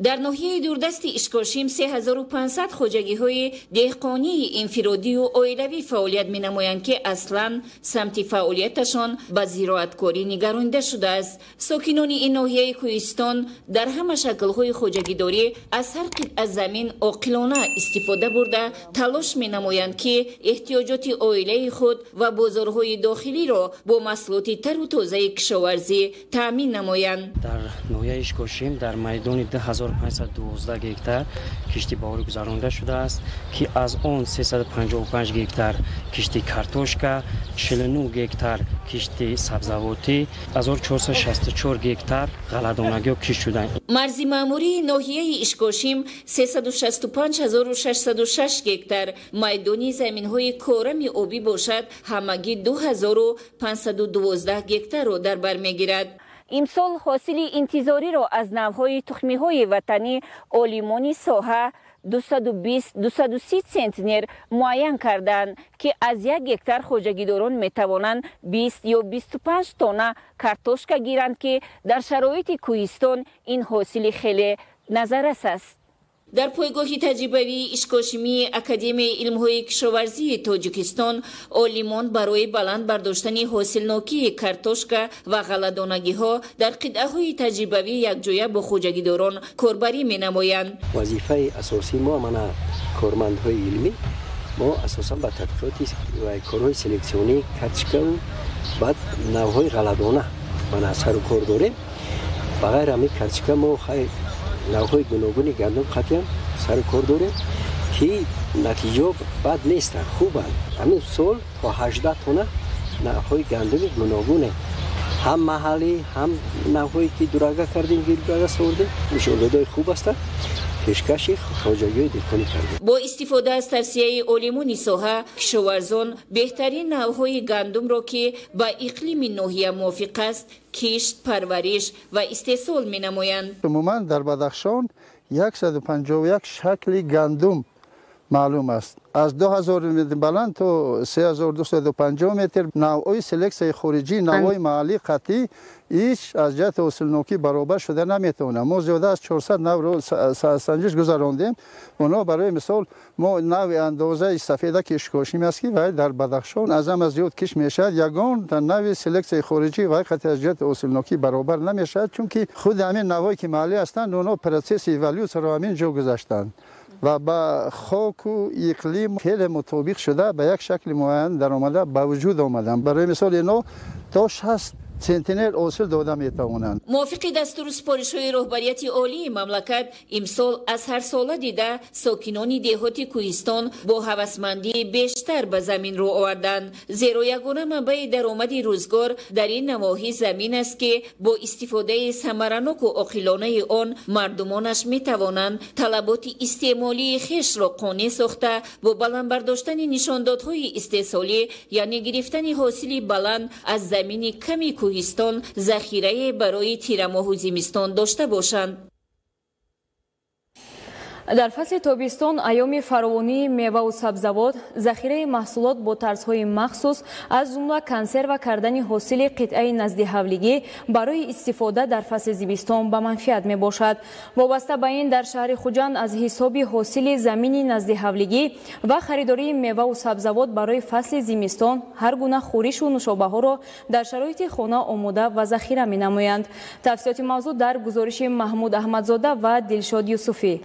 Дар ноҳияи дурдасти Ишкошим 3500 хоҷагиҳои деҳқонии инфиродию оилавӣ фаъолият менамоянд, ки аслан самти фаъолияташон ба зироаткорӣ нигаронида шудааст. Сокинони ин ноҳияи кӯҳистон дар ҳама шаклҳои хоҷагидорӣ аз ҳар қитъа замин оқилона истифода бурда, талош менамоянд, ки эҳтиёҷоти оилаи худ ва бозорҳои дохилиро бо маҳсулоти тару тозаи кишоварзӣ таъмин намоянд. Дар ноҳияи Ишкошим дар майдони 2512 гектар кишти баҳорӣ гузаронида шудааст, ки аз он 355 гектар кишти картошка, 49 гектар кишти сабзавотӣ, 1464 гектар ғалладонагиҳо кишт шуданд. Марзи маъмурии ноҳияи Ишкошим 365606 гектар, майдони заминҳои корами обӣ бошад ҳамагӣ 2512 гектарро дар бар мегирад. Имсол ҳосили интизориро аз навъҳои тухмиҳои ватанӣ олимони соҳа 220-230 центнер муайян карданд, ки аз як гектар хоҷагидорон метавонанд 20 ё 25 тонна картошка гиранд, ки дар шароити кӯҳистон ин ҳосили хеле назаррас аст. Дар пойгоҳи таҷрибавии Ишкошимии Академияи илмҳои кишоварзии Тоҷикистон олимон барои баланд бардоштани ҳосилнокии картошка ва ғалладонагиҳо дар қитъаҳои таҷрибавӣ якҷоя бо хоҷагидорон корбарӣ менамоянд. Вазифаи асосии мо, мана кормандҳои илмӣ, мо асосан ба тадқиқоти ва корҳои селексионии картошкаву баъд навъҳои ғалладона мана сару кор дорем. Ба ғайр ҳамин картошка мо навъҳои гуногуни гандум қатъиам сару кор дорем, ки натиҷаҳо бад нестанд, хубанд. Ҳамин сол то 18 тонна навъҳои гандуми гуногуне, ҳам маҳаллӣ, ҳам навъҳое ки дурага кардем, гирдурага совардем, нишондодҳои хуб ҳастанд, пешкаши хоҷагиҳои деҳқонӣ кардем. Бо истифода аз тавсияи олимони соҳа, кишоварзон беҳтарин навъҳои гандумро, ки ба иқлими ноҳия мувофиқ аст, кишт, парвариш ва истеҳсол менамоянд. Умуман дар Бадахшон 151 шакли гандум маълум аст. Аз 2000 метр баланд то 3250 метр навъҳои селексияи хориҷӣ, навъҳои маҳаллӣ қатъӣ ҳеҷ аз ҷиҳати ҳосилнокӣ баробар шуда наметавонад. Мо зиёда аз 400 навъро санҷиш гузарондем. Онҳо барои мисол мо навъи андозаи сафеда ки Ишкошим аст, ки вай дар Бадахшон аз ҳама зиёд кишт мешавад, ягон навъи селексияи хориҷӣ вай қатъи аз ҷиҳати ҳосилнокӣ баробар намешавад, чунки худи ҳамин навъҳое ки маҳаллӣ ҳастанд, онҳо процесси эволюсияро ҳамин ҷо гузаштанд ва ба хоку иқлим хеле мутобиқ шуда ба як шакли муайян даромада ба вуҷуд омаданд. Барои мисол инҳо то 60 центнер ҳосил дода метавонанд. Мувофиқи дастуру супоришҳои роҳбарияти олии мамлакат, имсол аз ҳарсола дида сокинони деҳоти кӯҳистон бо ҳавасмандии бештар ба замин рӯ оварданд, зеро ягона манбаи даромади рӯзгор дар ин навоҳӣ замин аст, ки бо истифодаи самараноку оқилонаи он мардумонаш метавонанд талаботи истеъмолии хешро қонеъ сохта, бо баланд бардоштани нишондодҳои истеҳсолӣ, яъне гирифтани ҳосили баланд аз замини ками кӯҳистон, захирае барои тирамоҳу зимистон дошта бошанд. Дар фасли тобистон, айёми фаровонии меваву сабзавот, захираи маҳсулот бо тарзҳои махсус, аз ҷумла консерва кардани ҳосили қитъаи наздиҳавлигӣ барои истифода дар фасли зимистон ба манфиат мебошад. Вобаста ба ин, дар шаҳри Хуҷанд аз ҳисоби ҳосили замини наздиҳавлигӣ ва харидории меваву сабзавот барои фасли зимистон ҳар гуна хӯришу нушобаҳоро дар шароити хона омода ва захира менамоянд. Тафсилоти мавзӯъ дар гузориши Маҳмуд Аҳмадзода ва Дилшод Юсуфӣ.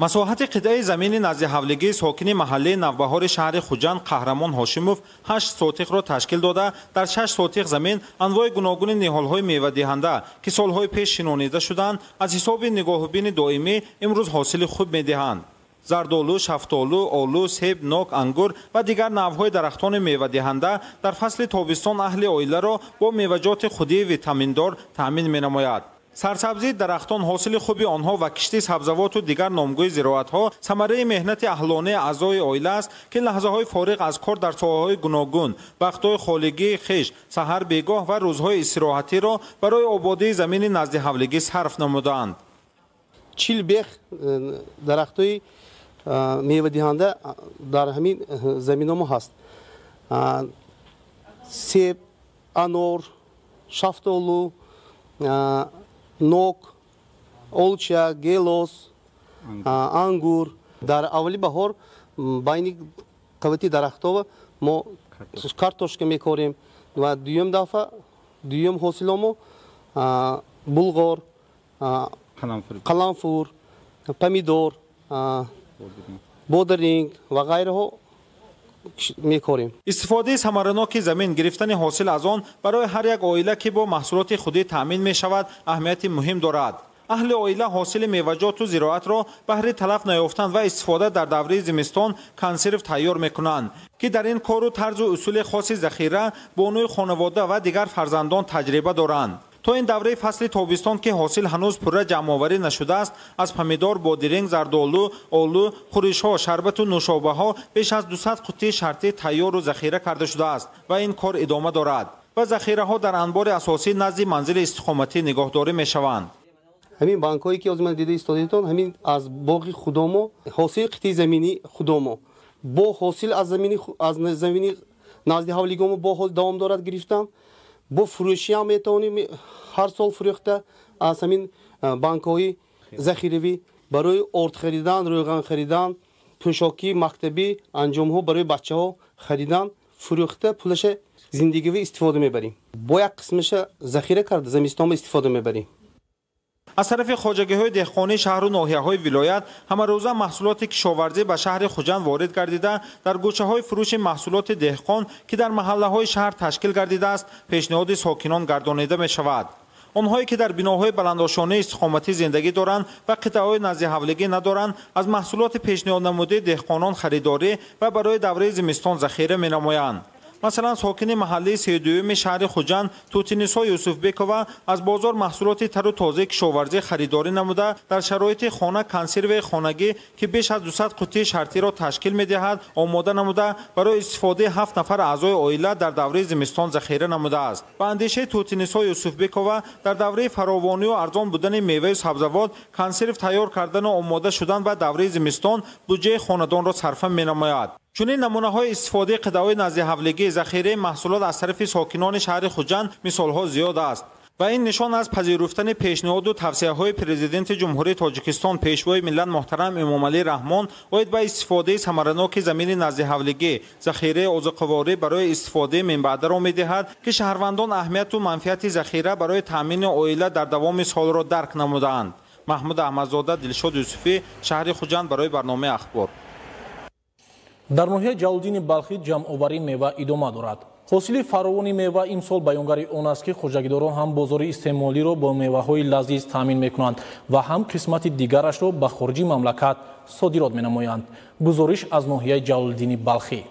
Масоҳати қитъаи замини наздиҳавлигии сокини маҳаллаи Навбаҳори шаҳри Хуҷанд Қаҳрамон Ҳошимов 8 сотиқро ташкил дода, дар 6 сотиқ замин анвои гуногуни ниҳолҳои мевадиҳанда, ки солҳои пеш шинонида шуданд, аз ҳисоби нигоҳубини доимӣ имрӯз ҳосили хуб медиҳанд. Зардолу, шафтолу, олу, себ, нок, ангур ва дигар навъҳои дарахтони мевадиҳанда дар фасли тобистон аҳли оиларо бо меваҷоти худии витаминдор таъмин менамояд. Сарсабзии дарахтон, ҳосили хуби онҳо ва кишти сабзавоту дигар номгӯи зироатҳо самараи меҳнати аҳлонаи аъзои оила аст, ки лаҳзаҳои фориғ аз кор дар соҳаҳои гуногун, вақтҳои холигии хеш, саҳар, бегоҳ ва рӯзҳои истироҳатиро барои ободии замини наздиҳавлигӣ сарф намудаанд. 40 бех дарахтҳои мевадиҳанда дар ҳамин заминомо мо ҳаст. Себ, анор, шафтолу, нок, олча, гелос, ангур. Дар аввали баҳор байни қавати дарахтҳо мо картошка мекорем ва дуюм дафъа дуюм ҳосиломо булғор, қаламфур, помидор, бодиринг ва ғайраҳо мекорем. Истифодаи самараноки замин, гирифтани ҳосил аз он барои ҳар як оила, ки бо маҳсулоти худӣ таъмин мешавад, аҳамияти муҳим дорад. Аҳли оила ҳосили меваҷоту зироатро баҳри талаф наёфтан ва истифода дар давраи зимистон консерв тайёр мекунанд, ки дар ин кору тарзу усули хоси захира бонуи хонавода ва дигар фарзандон таҷриба доранд. То ин давраи фасли тобистон, ки ҳосил ҳанӯз пурра ҷамъоварӣ нашудааст, аз помидор, бодиринг, зардолу, олу, хӯришҳо, шарбату нушобаҳо беш аз 200 қуттии шартӣ тайёру захира карда шудааст ва ин кор идома дорад ва захираҳо дар анбори асосӣ назди манзили истиқоматӣ нигоҳдорӣ мешаванд. Ҳамин банкҳое, ки ҳозир ман дида истодедтон, ҳамин аз боғи худомо, ҳосили қитъаи замини худомо, бо ҳосил аз замини назди ҳавлигомо бо давом дорад гирифтан. Бо фурӯшӣ ҳам метавонем ҳар сол фурӯхта аз ҳамин банкҳои захиравӣ барои орд харидан, рӯған харидан, пӯшоки мактабӣ, анҷомҳо барои бачаҳо харидан, фурӯхта пулаша зиндагивӣ истифода мебарем. Бо як қисмаша захира карда зимистонба истифода мебарем. Аз тарафи хоҷагиҳои деҳқонии шаҳру ноҳияҳои вилоят ҳамарӯза маҳсулоти кишоварзӣ ба шаҳри Хуҷанд ворид гардида, дар гӯшаҳои фурӯши маҳсулоти деҳқон, ки дар маҳаллаҳои шаҳр ташкил гардидааст, пешниҳоди сокинон гардонида мешавад. Онҳое, ки дар биноҳои баландошонаи истиқоматӣ зиндагӣ доранд ва қитъаҳои наздиҳавлигӣ надоранд, аз маҳсулоти пешниҳоднамудаи деҳқонон харидорӣ ва барои давраи зимистон захира менамоянд. Масалан, сокини маҳаллаи 32-юми шаҳри Хуҷанд Тутинисо Юсуфбекова аз бозор маҳсулоти тару тозаи кишоварзӣ харидорӣ намуда, дар шароити хона консерваи хонагӣ, ки беш аз 200 қуттии шартиро ташкил медиҳад, омода намуда, барои истифодаи 7 нафар аъзои оила дар давраи зимистон захира намудааст. Ба андешаи Тутинисо Юсуфбекова, дар давраи фаровонию арзон будани меваю сабзавот консерв тайёр кардану омода шудан ба давраи зимистон буҷаи хонадонро сарфа менамояд. Чунин намунаҳои истифодаи қитъаҳои наздиҳавлигӣ, захираи маҳсулот аз тарафи сокинони шаҳри Хуҷанд мисолҳо зиёд аст ва ин нишон аз пазируфтани пешниҳоду тавсияҳои Президенти Ҷумҳурии Тоҷикистон, Пешвои миллат муҳтарам Эмомалӣ Раҳмон оид ба истифодаи самараноки замини наздиҳавлигӣ, захираи озуқаворӣ барои истифодаи минбаъдаро медиҳад, ки шаҳрвандон аҳамияту манфиати захира барои таъмини оила дар давоми солро дарк намудаанд. Маҳмуд Аҳмадзода, Дилшод Юсуфӣ, шаҳри Хуҷанд барои барномаи Ахбор. Дар ноҳияи Ҷалолиддини Балхӣ ҷамъоварии мева идома дорад. Ҳосили фаровони мева имсол баёнгари он аст, ки хоҷагидорон ҳам бозори истеъмолиро бо меваҳои лазиз таъмин мекунанд ва ҳам қисмати дигарашро ба хориҷи мамлакат содирот менамоянд. Гузориш аз ноҳияи Ҷалолиддини Балхӣ.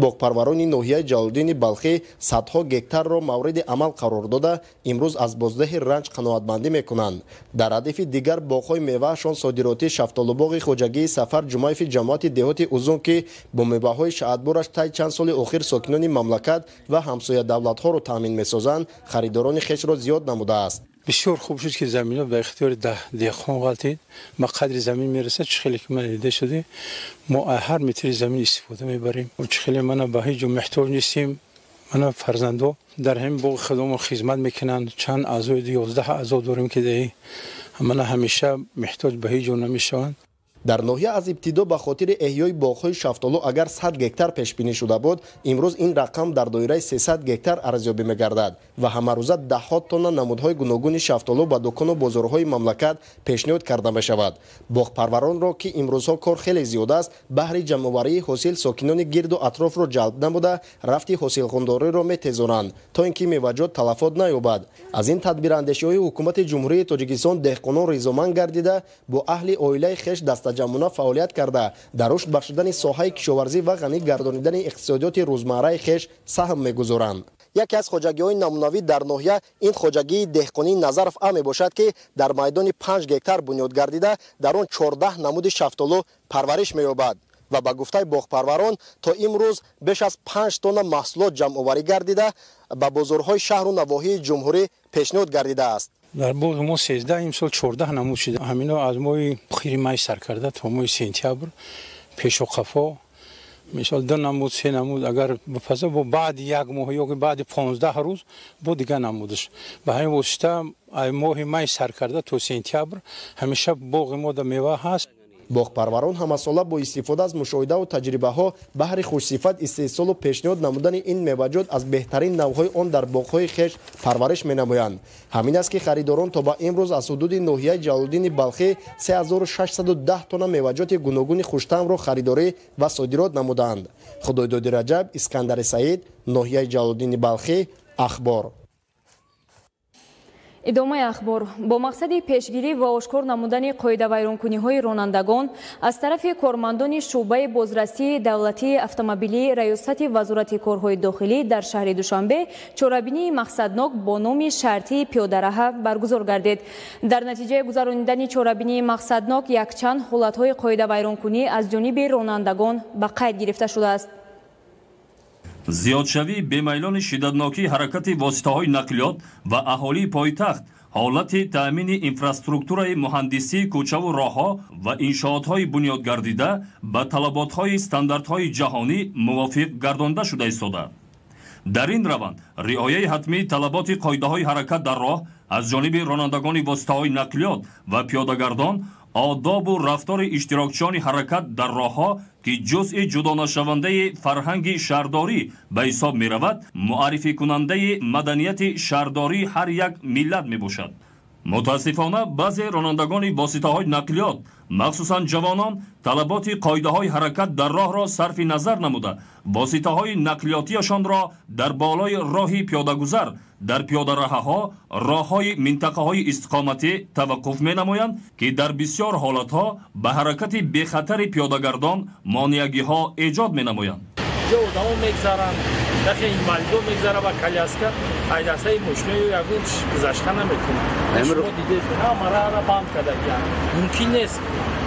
Боғпарварони ноҳияи Ҷалолиддини Балхӣ садҳо гектарро мавриди амал қарор дода, имрӯз аз боздаҳи ранҷ қаноатмандӣ мекунанд. Дар радифи дигар боғҳои меваашон содиротии шафтолубоғи хоҷагии Сафар Ҷумаеви ҷамоати деҳоти Узун, ки бо меваҳои шаҳдбораш тай чанд соли охир сокинони мамлакат ва ҳамсоя давлатҳоро таъмин месозанд, харидорони хешро зиёд намудааст. Бисёр хуб шуд, ки заминҳо ба ихтиёри деҳқон ғалтид, ба қадри замин мерасад. Чӣ хеле ки ман дида шуда, мо ҳар метри замин истифода мебарем. Чӣ хеле мана ба ҳеҷ ҷо муҳтоҷ нестем. Мана фарзандо дар ҳамин боғи худамон хизмат мекунанд. Чанд аъзои 11 аъзо дорем, ки мана ҳамеша муҳтоҷ ба ҳеҷ ҷо намешаванд. Дар ноҳия аз ибтидо ба хотири эҳёи боғҳои шафтолу агар 100 гектар пешбинӣ шуда буд, имрӯз ин рақам дар доираи 300 гектар арзёбӣ мегардад ва ҳамарӯза даҳҳо тонна намудҳои гуногуни шафтолу ба дукону бозорҳои мамлакат пешниҳод карда мешавад. Боғпарваронро, ки имрӯзҳо кор хеле зиёд аст, баҳри ҷамъоварии ҳосил сокинони гирду атрофро ҷалб намуда, рафти ҳосилхондориро метезонанд, то ин ки меваҷот талафот наёбад. Аз ин тадбирандешиҳои ҳукумати Ҷумҳурии Тоҷикистон деҳқонон ризоманд гардида, бо аҳли оилаи хеш дастаҷамъона фаъолият карда, дар рушд бахшидани соҳаи кишоварзӣ ва ғанӣ гардонидани иқтисодиёти рӯзмарраи хеш саҳм мегузоранд. Яке аз хоҷагиҳои намунавӣ дар ноҳия ин хоҷагии деҳқонии Назаров А мебошад, ки дар майдони 5 гектар бунёд гардида, дар он 14 намуди шафтолу парвариш меёбад ва ба гуфтаи боғпарварон то имрӯз беш аз 5 тонна маҳсулот ҷамъоварӣ гардида, ба бозорҳои шаҳру навоҳии ҷумҳурӣ пешниҳод гардидааст. Дар боғи мо 13, имсол 14 намуд шуда. Ҳамино аз моҳи охири май сар карда то моҳи сентябр пешу қафо, мисол 2 намуд, 3 намуд агар бипаза, бо баъди як моҳ ё баъди 15 рӯз бо дигар намудаш. Ба ҳамин восита моҳи май сар карда то сентябр ҳамеша боғи мо дар мева ҳаст. Боғпарварон ҳамасола бо истифода аз мушоҳидаву таҷрибаҳо баҳри хушсифат истеҳсолу пешниҳод намудани ин меваҷот аз беҳтарин навъҳои он дар боғҳои хеш парвариш менамоянд. Ҳамин аст, ки харидорон то ба имрӯз аз ҳудуди ноҳияи Ҷалолиддини Балхӣ 3610 тонна меваҷоти гуногуни хуштаъмро харидорӣ ва содирот намуданд. Худойдоди Раҷаб, Искандари Саид, ноҳияи Ҷалолиддини Балхӣ, Ахбор. Идомаи ахбор. Бо мақсади пешгирӣ ва ошкор намудани қоидавайронкуниҳои ронандагон аз тарафи кормандони шӯъбаи бозрасии давлатии автомобилии Раёсати Вазорати корҳои дохилӣ дар шаҳри Душанбе чорабинии мақсаднок бо номи шартии пиёдараҳа баргузор гардид. Дар натиҷаи гузаронидани чорабинии мақсаднок якчанд ҳолатҳои қоидавайронкунӣ аз ҷониби ронандагон ба қайд гирифта шудааст. Зиёдшавии бемайлони шиддатнокии ҳаракати воситаҳои нақлиёт ва аҳолии пойтахт, ҳолати таъмини инфраструктураи муҳандисии кӯчаву роҳҳо ва иншоотҳои бунёдгардида ба талаботҳои стандартҳои ҷаҳонӣ мувофиқ гардонда шуда истода. Дар ин раванд риояи ҳатмии талаботи қоидаҳои ҳаракат дар роҳ аз ҷониби ронандагони воситаҳои нақлиёт ва пиёдагардон, одобу рафтори иштирокчиёни ҳаракат дар роҳҳо, ки ҷузъи ҷудонашавандаи фарҳанги шаҳрдорӣ ба ҳисоб меравад, муаррификунандаи маданияти шаҳрдории ҳар як миллат мебошад. Мутаассифона, баъзе ронандагони воситаҳои нақлиёт, махсусан ҷавонон, талаботи қоидаҳои ҳаракат дар роҳро сарфи назар намуда, воситаҳои нақлиётиашонро дар болои роҳи пиёдагузар дар пиёдараҳаҳо, роҳҳои минтақаҳои истиқоматӣ таваққуф менамоянд, ки дар бисёр ҳолатҳо ба ҳаракати бехатари пиёдагардон монеагиҳо эҷод менамоянд. Ҷо одамо мегзаранд, дахе инвалидо мегзара ба коляска, айдастаи мошинаё ягон гузашта наметавонад. Шумо дидед, ҳамараро банд кардагианд. Мумкин нест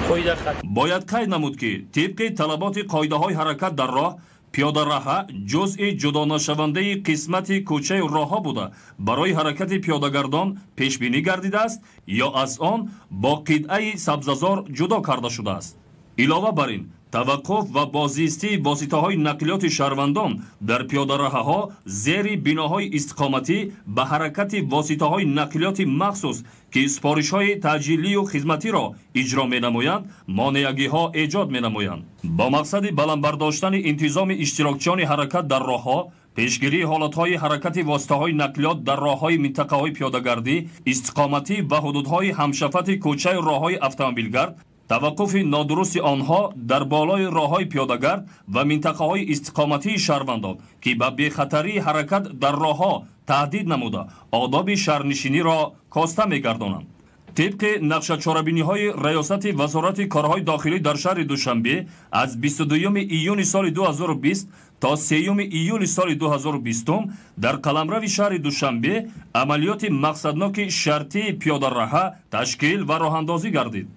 қоида хат. Бояд қайд намуд, ки тибқи талаботи қоидаҳои ҳаракат дар роҳ, пиёдараҳа ҷузъи ҷудонашавандаи қисмати кӯчаи роҳҳо буда, барои ҳаракати пиёдагардон пешбинӣ гардидааст ё аз он бо қитъаи сабзазор ҷудо карда шудааст. Илова бар ин, таваққуф ва бозистии воситаҳои нақлиёти шаҳрвандон дар пиёдараҳаҳо зери биноҳои истиқоматӣ ба ҳаракати воситаҳои нақлиёти махсус, ки супоришҳои таъҷилию хизматиро иҷро менамоянд, монеагиҳо эҷод менамоянд. Бо мақсади баланд бардоштани интизоми иштирокчиёни ҳаракат дар роҳҳо, пешгирии ҳолатҳои ҳаракати воситаҳои нақлиёт дар роҳҳои минтақаҳои пиёдагардӣ, истиқоматӣ ва ҳудудҳои ҳамшафати кӯчаи роҳҳои автомобилгард, Таваққуфи нодурусти онҳо дар болои роҳҳои пиёдагард ва минтақаҳои истиқоматии шаҳрвандон, ки ба бехатарии ҳаракат дар роҳҳо таҳдид намуда, одоби шаҳрнишиниро коста мегардонанд. Тибқи нақшачорабиниҳои Раёсати Вазорати корҳои дохилӣ дар шаҳри Душанбе аз 22 июни соли 2020 то 3 июли соли 2020 дар қаламрави шаҳри Душанбе амалиёти мақсадноки шартии пиёдараҳа ташкил ва роҳандозӣ гардид.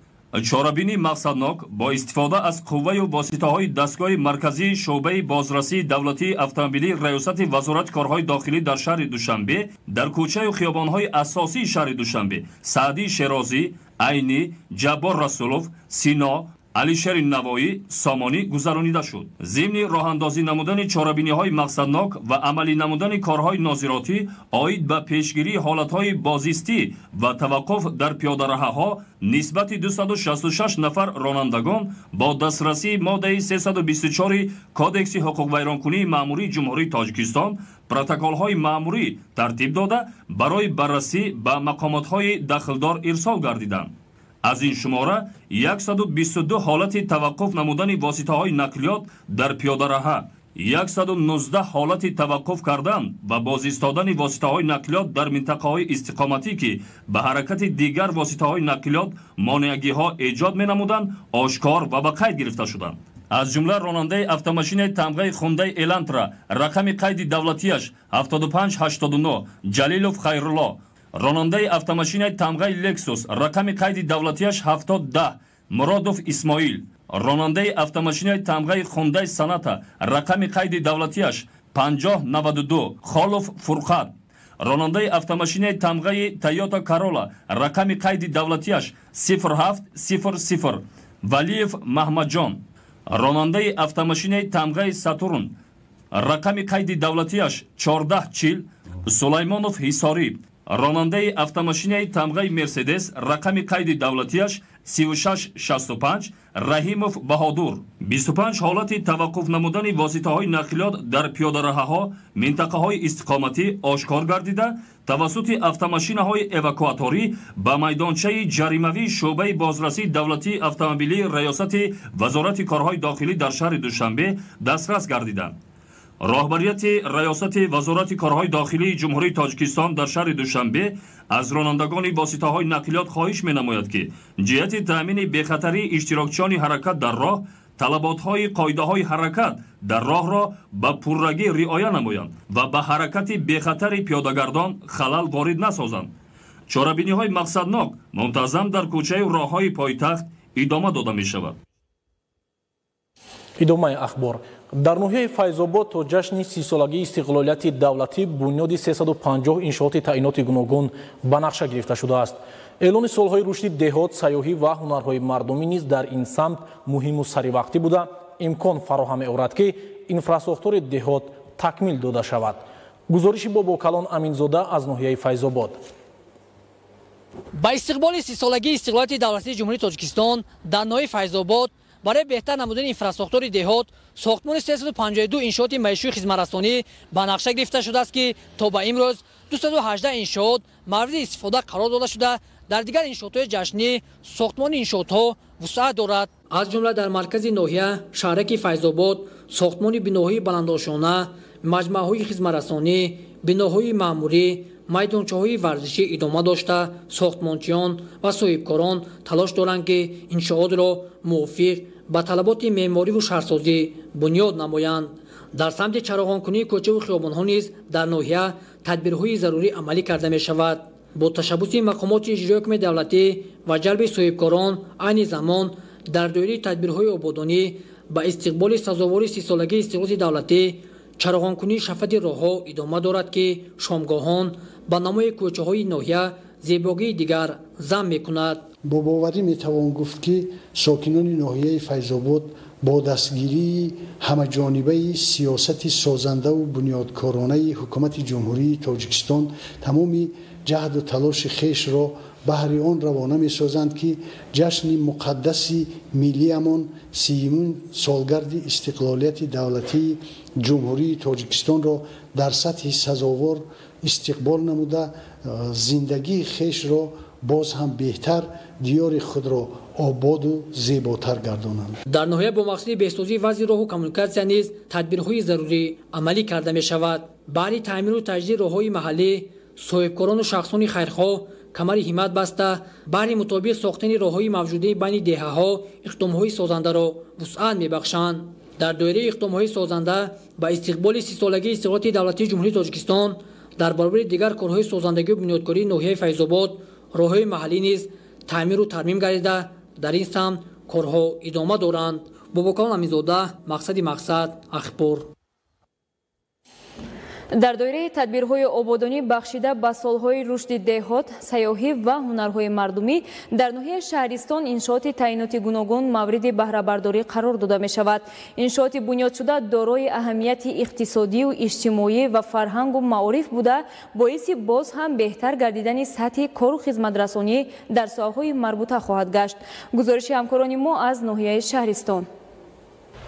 Чорабинии мақсаднок бо истифода аз қувваю воситаҳои дастгоҳи марказии шӯъбаи бозрасии давлатии автомобилии Раёсати Вазорати корҳои дохилӣ дар шаҳри Душанбе дар кӯчаю хиёбонҳои асосии шаҳри Душанбе Саъдии Шерозӣ, Айнӣ, Ҷаббор Расулов, Сино, Алишери Навоӣ, Сомонӣ гузаронида шуд. Зимни роҳандозӣ намудани чорабиниҳои мақсаднок ва амалӣ намудани корҳои нозиротӣ оид ба пешгирии ҳолатҳои бозистӣ ва таваққуф дар пиёдараҳаҳо нисбати 266 нафар ронандагон бо дастрасии моддаи 324 Кодекси ҳуқуқвайронкунии маъмурии Ҷумҳурии Тоҷикистон протоколҳои маъмурӣ тартиб дода, барои баррасӣ ба мақомотҳои дахлдор ирсол гардиданд. Аз ин шумора 122 ҳолати таваққуф намудани воситаҳои нақлиёт дар пиёдараҳа, 119 ҳолати таваққуф кардан ва бозистодани воситаҳои нақлиёт дар минтақаҳои истиқоматӣ, ки ба ҳаракати дигар воситаҳои нақлиёт монеагиҳо эҷод менамуданд, ошкор ва ба қайд гирифта шуданд. Аз ҷумла ронандаи автомашинаи тамғаи Хундай Элантра рақами қайди давлатияш 7589 Ҷалилов Хайрулло, ронандаи автомашинаи тамғаи Лексус рақами қайди давлатияш 7010 Муродов Исмоил, ронандаи автомашинаи тамғаи Хундай Саната рақами қайди давлатияш 5092 Холов Фурқат, ронандаи автомашинаи тамғаи Тойота Карола рақами қайди давлатияш 0700 Валиев Маҳмадҷон, ронандаи автомашинаи тамғаи Сатурн рақами қайди давлатияш 1440 Сулаймонов Ҳисорӣ, ронандаи автомашинаи тамғаи Мерседес рақами қайди давлатияш 3665 Раҳимов Баҳодур. 25 ҳолати таваққуф намудани воситаҳои нақлиёт дар пиёдараҳаҳо минтақаҳои истиқоматӣ ошкор гардида, тавассути автомашинаҳои эвакуаторӣ ба майдончаи ҷаримавии шӯъбаи бозрасии давлатии автомобилии Раёсати Вазорати корҳои дохилӣ дар шаҳри Душанбе дастрас гардиданд. Роҳбарияти Раёсати Вазорати корҳои дохилии Ҷумҳурии Тоҷикистон дар шаҳри Душанбе аз ронандагони воситаҳои нақлиёт хоҳиш менамояд, ки ҷиҳати таъмини бехатарии иштирокчиёни ҳаракат дар роҳ талаботҳои қоидаҳои ҳаракат дар роҳро ба пуррагӣ риоя намоянд ва ба ҳаракати бехатари пиёдагардон халал ворид насозанд. Чорабиниҳои мақсаднок мунтазам дар кӯчаю роҳҳои пойтахт идома дода мешавад. Идомаи ахбор. Дар ноҳияи Файзобод то ҷашни 30-солагии истиқлолияти давлатӣ бунёди 350 иншооти таъиноти гуногун ба нақша гирифта шудааст. Эълони солҳои рушди деҳот, сайёҳӣ ва ҳунарҳои мардумӣ низ дар ин самт муҳиму саривақтӣ буда, имкон фароҳам меорад, ки инфрасохтори деҳот такмил дода шавад. Гузориши Бобокалон Аминзода аз ноҳияи Файзобод. Ба истиқболи 30-солагии истиқлолияти давлатии Ҷумҳурии Тоҷикистон дар ноҳияи Файзобод барои беҳтар намудани инфрасохтори деҳот сохтмони 352 иншооти маишию хизматрасонӣ ба нақша гирифта шудааст, ки то ба имрӯз 218 иншоот мавриди истифода қарор дода шуда, дар дигар иншоотҳои ҷашнӣ сохтмони иншоотҳо вусъат дорад. Аз ҷумла дар маркази ноҳия шаҳраки Файзобод сохтмони биноҳои баландошона, маҷмӯаҳои хизматрасонӣ, биноҳои маъмурӣ, майдончаҳои варзишӣ идома дошта, сохтмончиён ва соҳибкорон талош доранд, ки иншоотро мувофиқ ба талаботи меъмориву шаҳрсозӣ бунёд намоянд. Дар самти чароғонкунии кӯчаву хиёбонҳо низ дар ноҳия тадбирҳои зарурӣ амалӣ карда мешавад. Бо ташаббуси мақомоти иҷроии ҳукумати давлатӣ ва ҷалби соҳибкорон айни замон дар доираи тадбирҳои ободонӣ ба истиқболи сазовори 30-солагии истиқлоли давлатӣ чароғонкунии шафати роҳҳо идома дорад, ки шомгоҳон ба намои кӯчаҳои ноҳия зебогии дигар зам мекунад. Бо боварӣ метавон гуфт, ки сокинони ноҳияи Файзобод бо дастгирии ҳамаҷонибаи сиёсати созандаву бунёдкоронаи ҳукумати Ҷумҳурии Тоҷикистон тамоми ҷаҳду талоши хешро баҳри он равона месозанд, ки ҷашни муқаддаси миллиамон 30-умин солгарди истиқлолияти давлатии Ҷумҳурии Тоҷикистонро дар сатҳи сазовор истиқбол намуда, зиндагии хешро Боз ҳам беҳтар диёри худро ободу зеботар гардонанд. Дар ноҳия бо мақсади беҳсозии вазъи роҳу коммуникатсия низ тадбирҳои зарурӣ амалӣ карда мешавад. Баъди таъмиру таҷдиди роҳҳои маҳаллӣ, соҳибкорону шахсони хайрхоҳ камари ҳиммат баста, баҳри мутобиқ сохтани роҳҳои мавҷудаи байни деҳаҳо иқдомҳои созандаро вусъат мебахшанд. Дар доираи иқдомҳои созанда ба истиқболи 30-солагии истиқлолияти давлатии Ҷумҳурии Тоҷикистон дар баробари дигар корҳои созандагию бунёдкории ноҳияи Файзобод роҳҳои маҳаллӣ низ таъмиру тармим гардида, дар ин самт корҳо идома доранд. Бобокалон Аминзода, Мақсади мақсад, Ахбор. Дар доираи тадбирҳои ободонӣ бахшида ба солҳои рушди деҳот, сайёҳӣ ва ҳунарҳои мардумӣ дар ноҳияи Шаҳристон иншооти таъиноти гуногун мавриди баҳрабардорӣ қарор дода мешавад. Иншооти бунёдшуда дорои аҳамияти иқтисодию иҷтимоӣ ва фарҳангу маориф буда, боиси боз ҳам беҳтар гардидани сатҳи кору хизматрасонӣ дар соҳаҳои марбута хоҳад гашт. Гузориши ҳамкорони мо аз ноҳияи Шаҳристон.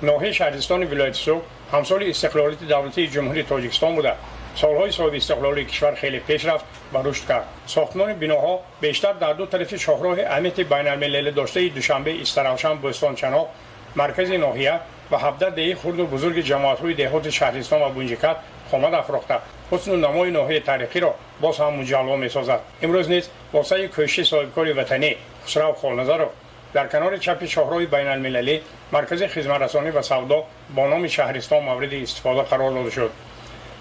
Ноҳияи Шаҳристони вилояти Суғд ҳамсоли истиқлолияти давлатии Ҷумҳурии Тоҷикистон буда, солҳои соҳиби истиқлолии кишвар хеле пеш рафт ва рушд кард. Сохтмони биноҳо бештар дар ду тарафи шоҳроҳи аҳамияти байналмилалӣ доштаи Душанбе, Истаравшан, Бӯстончаноқ, маркази ноҳия ва 17 деҳи хурду бузурги ҷамоатҳои деҳоти Шаҳристон ва Бунҷикат қомат афрохта, ҳусну намои ноҳияи таърихиро боз ҳам муҷалло месозад. Имрӯз низ бо саъи кӯшиши соҳибкори ватанӣ Хусрав Холназаров дар канори чапи шоҳроҳи байналмилалӣ маркази хизматрасонӣ ва савдо бо номи Шаҳристон мавриди истифода қарор дода шуд.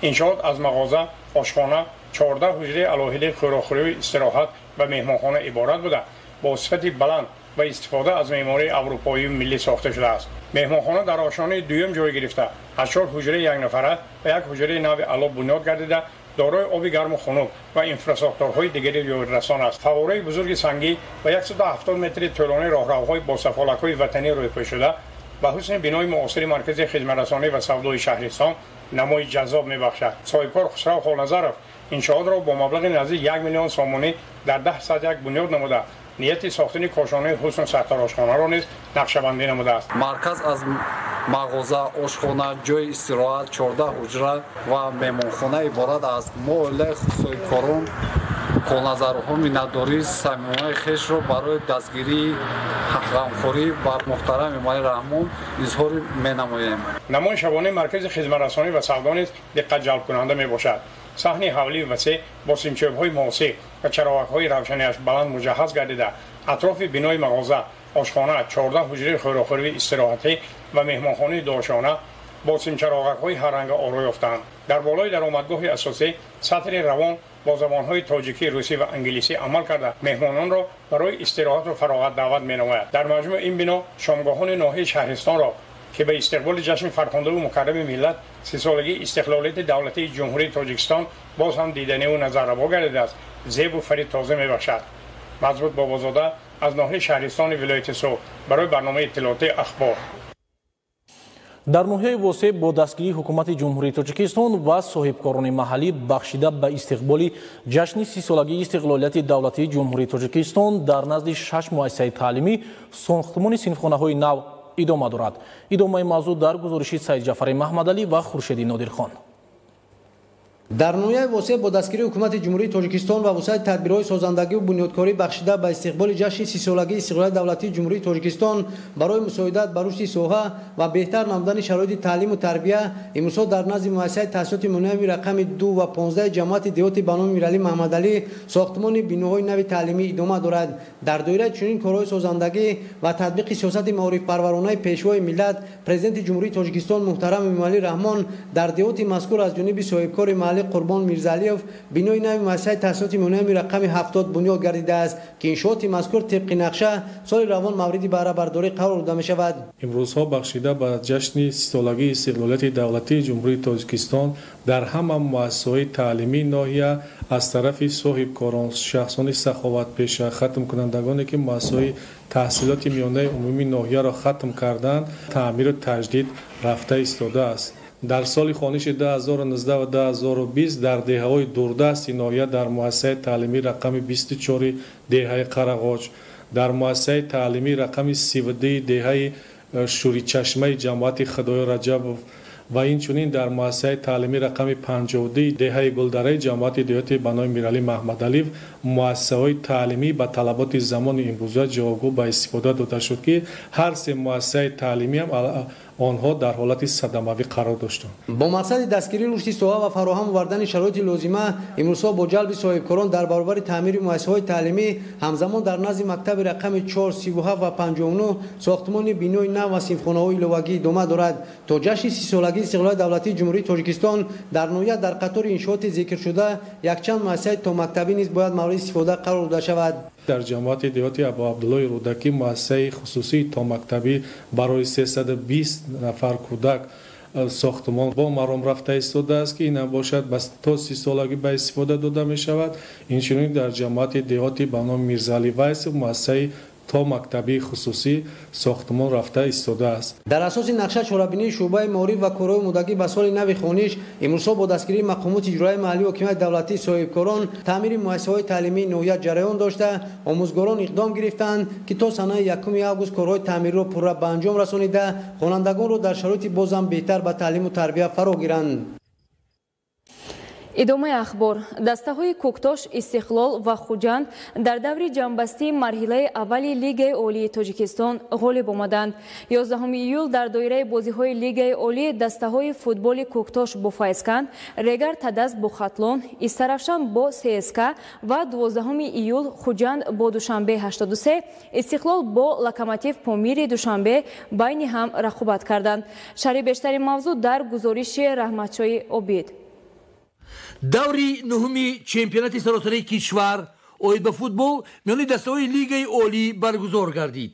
Иншоот аз мағоза, ошхона, 14 ҳуҷраи алоҳидаи хӯрокхӯрию истироҳат ва меҳмонхона иборат буда, бо сифати баланд ва истифода аз меъмории аврупоию миллӣ сохта шудааст. Меҳмонхона дар ошёнаи дуюм ҷой гирифта, аз 4 ҳуҷраи якнафара ва як ҳуҷраи нави аъло бунёд гардида, дорои оби гарму хунук ва инфрасохторҳои дигари ёрирасон аст. Фаввораи бузурги сангӣ ва 170 метри тӯлонии роҳравҳои бо сафолакҳои ватанӣ рӯйпӯшшуда ба ҳусни бинои муосири маркази хизматрасонӣ ва савдои Шаҳристон намои ҷаззоб мебахшад. Соҳибкор Хусрав Холназаров иншоотро бо маблағи наздик 1 миллион сомонӣ дар 10 як бунёд намуда, нияти сохтани кошонаи ҳусну сартарошхонаро низ нақшабандӣ намудааст. Марказ аз мағоза, ошхона, ҷойи истироҳат, 14 ҳуҷра ва меҳмонхона иборат аст. Мо оилаи соҳибкорон Холназаровҳо миннатдории самимонаи хешро барои дастгирии ғамхорӣ ба муҳтарам Эмомалӣ Раҳмон изҳор менамоем. Намои шабонаи маркази хизматрасонӣ ва савдо низ диққатҷалбкунанда мебошад. Саҳни ҳавлии васеъ бо симчӯбҳои муосир ва чароғакҳои равшанияш баланд муҷаҳҳаз гардида, атрофи бинои мағоза, ошхона, 14 ҳуҷраи хӯрокхӯрии истироҳатӣ ва меҳмонхонаи дуошона бо симчароғакҳои ҳарранга оро ёфтаанд. Дар болои даромадгоҳи асосӣ сатри равон бо забонҳои тоҷикӣ, русӣ ва англисӣ амал карда, меҳмононро барои истироҳату фароғат даъват менамояд. Дар маҷмӯъ ин бино шомгоҳони ноҳияи Шаҳристонро, ки ба истиқболи ҷашни фархундаву мукаррами миллат, 30-солагии истиқлолияти давлатии Ҷумҳурии Тоҷикистон, боз ҳам диданиву назаррабо гардидааст, зебу фари тоза мебахшад. Мазбут Бобозода аз ноҳияи Шаҳристони вилояти Суғд барои барномаи иттилоотии Ахбор. Дар ноҳияи Восеъ бо дастгирии ҳукумати Ҷумҳурии Тоҷикистон ва соҳибкорони маҳаллӣ бахшида ба истиқболи ҷашни 30-солагии истиқлолияти давлатии Ҷумҳурии Тоҷикистон дар назди шаш муассисаи таълимӣ сохтмони синфхонаҳои нав идома дорад. Идомаи мавзӯъ дар гузориши Саидҷафари Маҳмадалӣ ва Хуршеди Нодирхон. Дар ноҳияи Восеъ бо дастгирии ҳукумати Ҷумҳурии Тоҷикистон ва вусъати тадбирҳои созандагиву бунёдкорӣ бахшида ба истиқболи ҷашни 30-солагии истиқлолияти давлатии Ҷумҳурии Тоҷикистон барои мусоидат ба рушди соҳа ва беҳтар намудани шароити таълиму тарбия имрӯзҳо дар назди муассисаи таҳсилоти миёнаи рақами 2 ва 15 ҷамоати деҳоти ба номи Миралӣ Маҳмадалӣ сохтмони биноҳои нави таълимӣ идома дорад. Дар доираи чунин корҳои созандагӣ ва татбиқи сиёсати маорифпарваронаи Пешвои миллат, Президенти Ҷумҳурии Тоҷикистон муҳтарам Эмомалӣ Раҳмон, дар деҳоти мазкур аз ҷониби соҳибкори маҳаллӣ Қурбон Мирзалиев бинои нави муассисаи таҳсилоти миёнаи рақами 70 бунёд гардидааст, ки иншооти мазкур тибқи нақша соли равон мавриди баҳрабардорӣ қарор дода мешавад. Имрӯзҳо бахшида ба ҷашни 30-солагии истиқлолияти давлатии Ҷумҳурии Тоҷикистон дар ҳама муассисаҳои таълимии ноҳия аз тарафи соҳибкорон, шахсони саховатпеша, хатмкунандагоне ки муассисаҳои таҳсилоти миёнаи умумии ноҳияро хатм карданд, таъмиру таҷдид рафта истодааст. Дар соли хониши 2019 ва 2020 дар деҳаҳои дурдасти ноҳия, дар муассисаи таълимии рақами 24 деҳаи Қарағоҷ, дар муассисаи таълимии рақами 32 деҳаи Шӯричашмаи ҷамоати Худоё Раҷабов ва инчунин дар муассисаи таълимии рақами 52 деҳаи Гулдараи ҷамоати деҳоти ба номи Миралӣ Маҳмадалиев Муассисаҳои таълимӣ ба талаботи замони имрӯза ҷавобгӯ ба истифода дода шуд, ки ҳар се муассисаи таълимӣ ҳам онҳо дар ҳолати садамавӣ қарор доштанд. Бо мақсади дастгирии рушди соҳа ва фароҳам овардани шароити лозима, имрӯзҳо бо ҷалби соҳибкорон дар баробари таъмири муассисаҳои таълимӣ, ҳамзамон дар назди мактаби рақами 4, 37 ва 59 сохтмони бинои нав ва синфхонаҳои иловагӣ идома дорад. То ҷашни 30-солагии истиқлолияти давлатии Ҷумҳурии Тоҷикистон дар ноҳия дар қатори иншооти зикршуда якчанд муассисаи томактабӣ низ бояд мавриди истифода қарор дода шавад. Дар ҷамоати деҳоти Абуабдуллои Рӯдакӣ муассисаи хусусии томактабӣ барои 320 нафар кӯдак сохтмон бо маром рафта истодааст, ки ин бошад то 30-солагӣ ба истифода дода мешавад. Инчунин дар ҷамоати деҳоти ба номи Мирзаалӣ Вайсов муассисаи томактабии хусусӣ сохтмон рафта истодааст. Дар асоси нақша чорабинии шӯъбаи маориф ва корҳои омодагӣ ба соли нави хониш, имрӯзҳо бо дастгирии мақомоти иҷроияи маҳаллии ҳокимияти давлатии соҳибкорон таъмири муассисаҳои таълимии ноҳия ҷараён дошта, омӯзгорон иқдом гирифтанд, ки то санаи 1 август корҳои таъмириро пурра ба анҷом расонида, хонандагонро дар шароити бозам беҳтар ба таълиму тарбия фаро гиранд. Идомаи ахбор. Дастаҳои Кӯктош, Истиқлол ва Хуҷанд дар даври ҷамъбастии марҳилаи аввали Лигаи Олии Тоҷикистон ғолиб омаданд. 11 июл дар доираи бозиҳои Лигаи Олӣ дастаҳои футболи Кӯктош бо Файзканд, Регар Тадаз бо Хатлон, Истаравшан бо ССК ва 12 июл Хуҷанд бо Душанбе 83, Истиқлол бо Локомотив Помири Душанбе байни ҳам рақобат карданд. Шарҳи бештари мавзӯъ дар гузориши Раҳматшоҳи Обид. Даври нуҳуми чемпионати саросари кишвар оид ба футбол миёни дастаҳои Лигаи Олӣ баргузор гардид.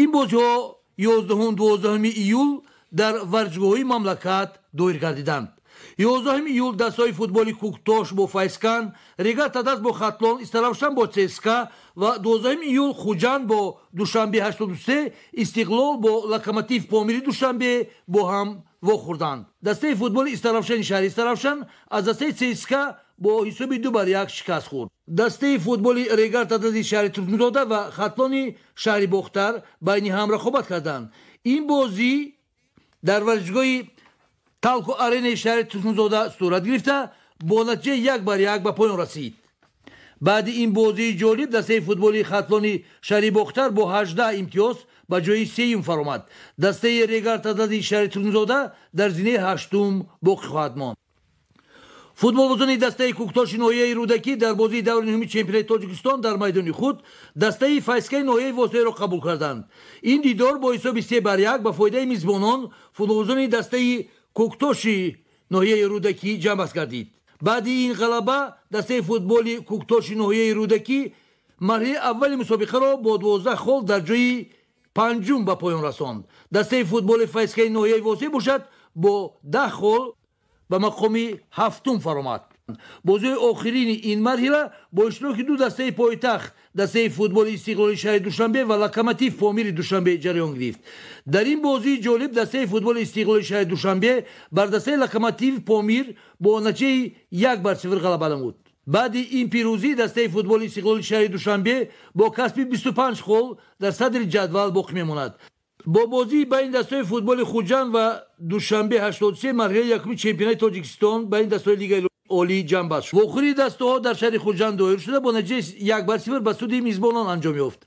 Ин бозиҳо 11-12 июл дар варзишгоҳҳои мамлакат доир гардиданд. 11 июл дастаҳои футболи Кӯктош бо Файзканд, Регар Тадаз бо Хатлон, Истаравшан бо ЦСК ва 12 июл Хуҷанд бо Душанбе 83, Истиқлол бо Локомотив Помири Душанбе бо ҳам вохӯрданд. Дастаи футболи Истаравшани шаҳри Истаравшан аз дастаи ЦСК бо ҳисоби 2-1 шикаст хӯрд. Дастаи футболи Регар Тадази шаҳри Турсунзода ва Хатлони шаҳри Бохтар байни ҳам рақобат карданд. Ин бозӣ дар варзишгоҳи Талко Аренаи шаҳри Турсунзода сурат гирифта, бо натиҷаи 1-1 ба поён расид. Баъди ин бозии ҷолиб дастаи футболи Хатлони шаҳри Бохтар бо 18 имтиёз ба ҷои сеюм фаромад. Дастаи Регар Тадази шаҳри Турсунзода дар зинаи ҳаштум боқӣ хоҳад монд. Футболбозони дастаи Кӯктоши ноҳияи Рӯдакӣ дар бозии даври нуҳуми чемпионати Тоҷикистон дар майдони худ дастаи Файзкаи ноҳияи Восеъро қабул карданд. Ин дидор бо ҳисоби 3-1 ба фоидаи мизбонон футболбозони дастаи Кӯктоши ноҳияи Рӯдакӣ ҷамъбаст гардид. Баъди ин ғалаба дастаи футболи Кӯктоши ноҳияи Рӯдакӣ марҳилаи аввали мусобиқаро бо 12 хол дар ҷои панҷум ба поён расонд. Дастаи футболи Файзкаи ноҳияи Восеъ бошад бо 10 хол ба мақоми ҳафтум фаромад. Бозиҳои охирини ин марҳила бо иштироки ду дастаи пойтахт, дастаи футболи Истиқлоли шаҳри Душанбе ва Локомотив Помири Душанбе ҷараён гирифт. Дар ин бозии ҷолиб дастаи футболи Истиқлоли шаҳри Душанбе бар дастаи Локомотив Помир бо натиҷаи 1-0 ғалаба намуд. Баъди ин пирӯзӣ дастаи футболи Истиқлоли шаҳри Душанбе бо касби 25 хол дар садри ҷадвал боқӣ мемонад. Бо бозии байни дастаҳои футболи Хуҷанд ва Душанбе 83 марҳилаи якуми чемпионати Тоҷикистон байни дастаҳои Лигаи Олӣ ҷамъбаст шуд. Вохӯрии дастаҳо дар шаҳри Хуҷанд доир шуда, бо натиҷаи 1-0 ба суди мизбонон анҷом ёфт.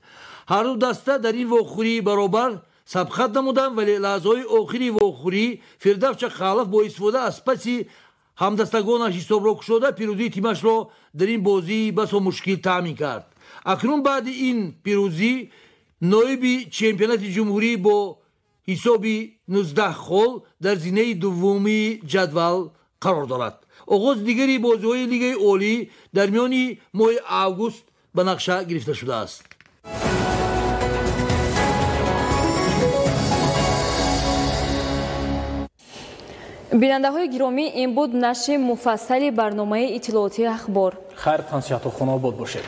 Ҳар ду даста дар ин вохӯрӣ баробар сабқат намуданд, вале лаҳзаҳои охири вохӯрӣ Фирдавс Чақалов бо истифода аз паси ҳамдастагонаш ҳисобро кушода, пирӯзии тимашро дар ин бозии басо мушкил таъмин кард. Акнун баъди ин пирӯзӣ ноиби чемпионати ҷумҳурӣ бо ҳисоби 19 хол дар зинаи дуввуми ҷадвал қарор дорад. Оғози дигари бозиҳои Лигаи Олӣ дар миёни моҳи август ба нақша гирифта шудааст. Бинандаҳои гиромӣ, ин буд нашри муфассали барномаи иттилоотии ахбор. Хайр, тансиҳату хонобод бошед.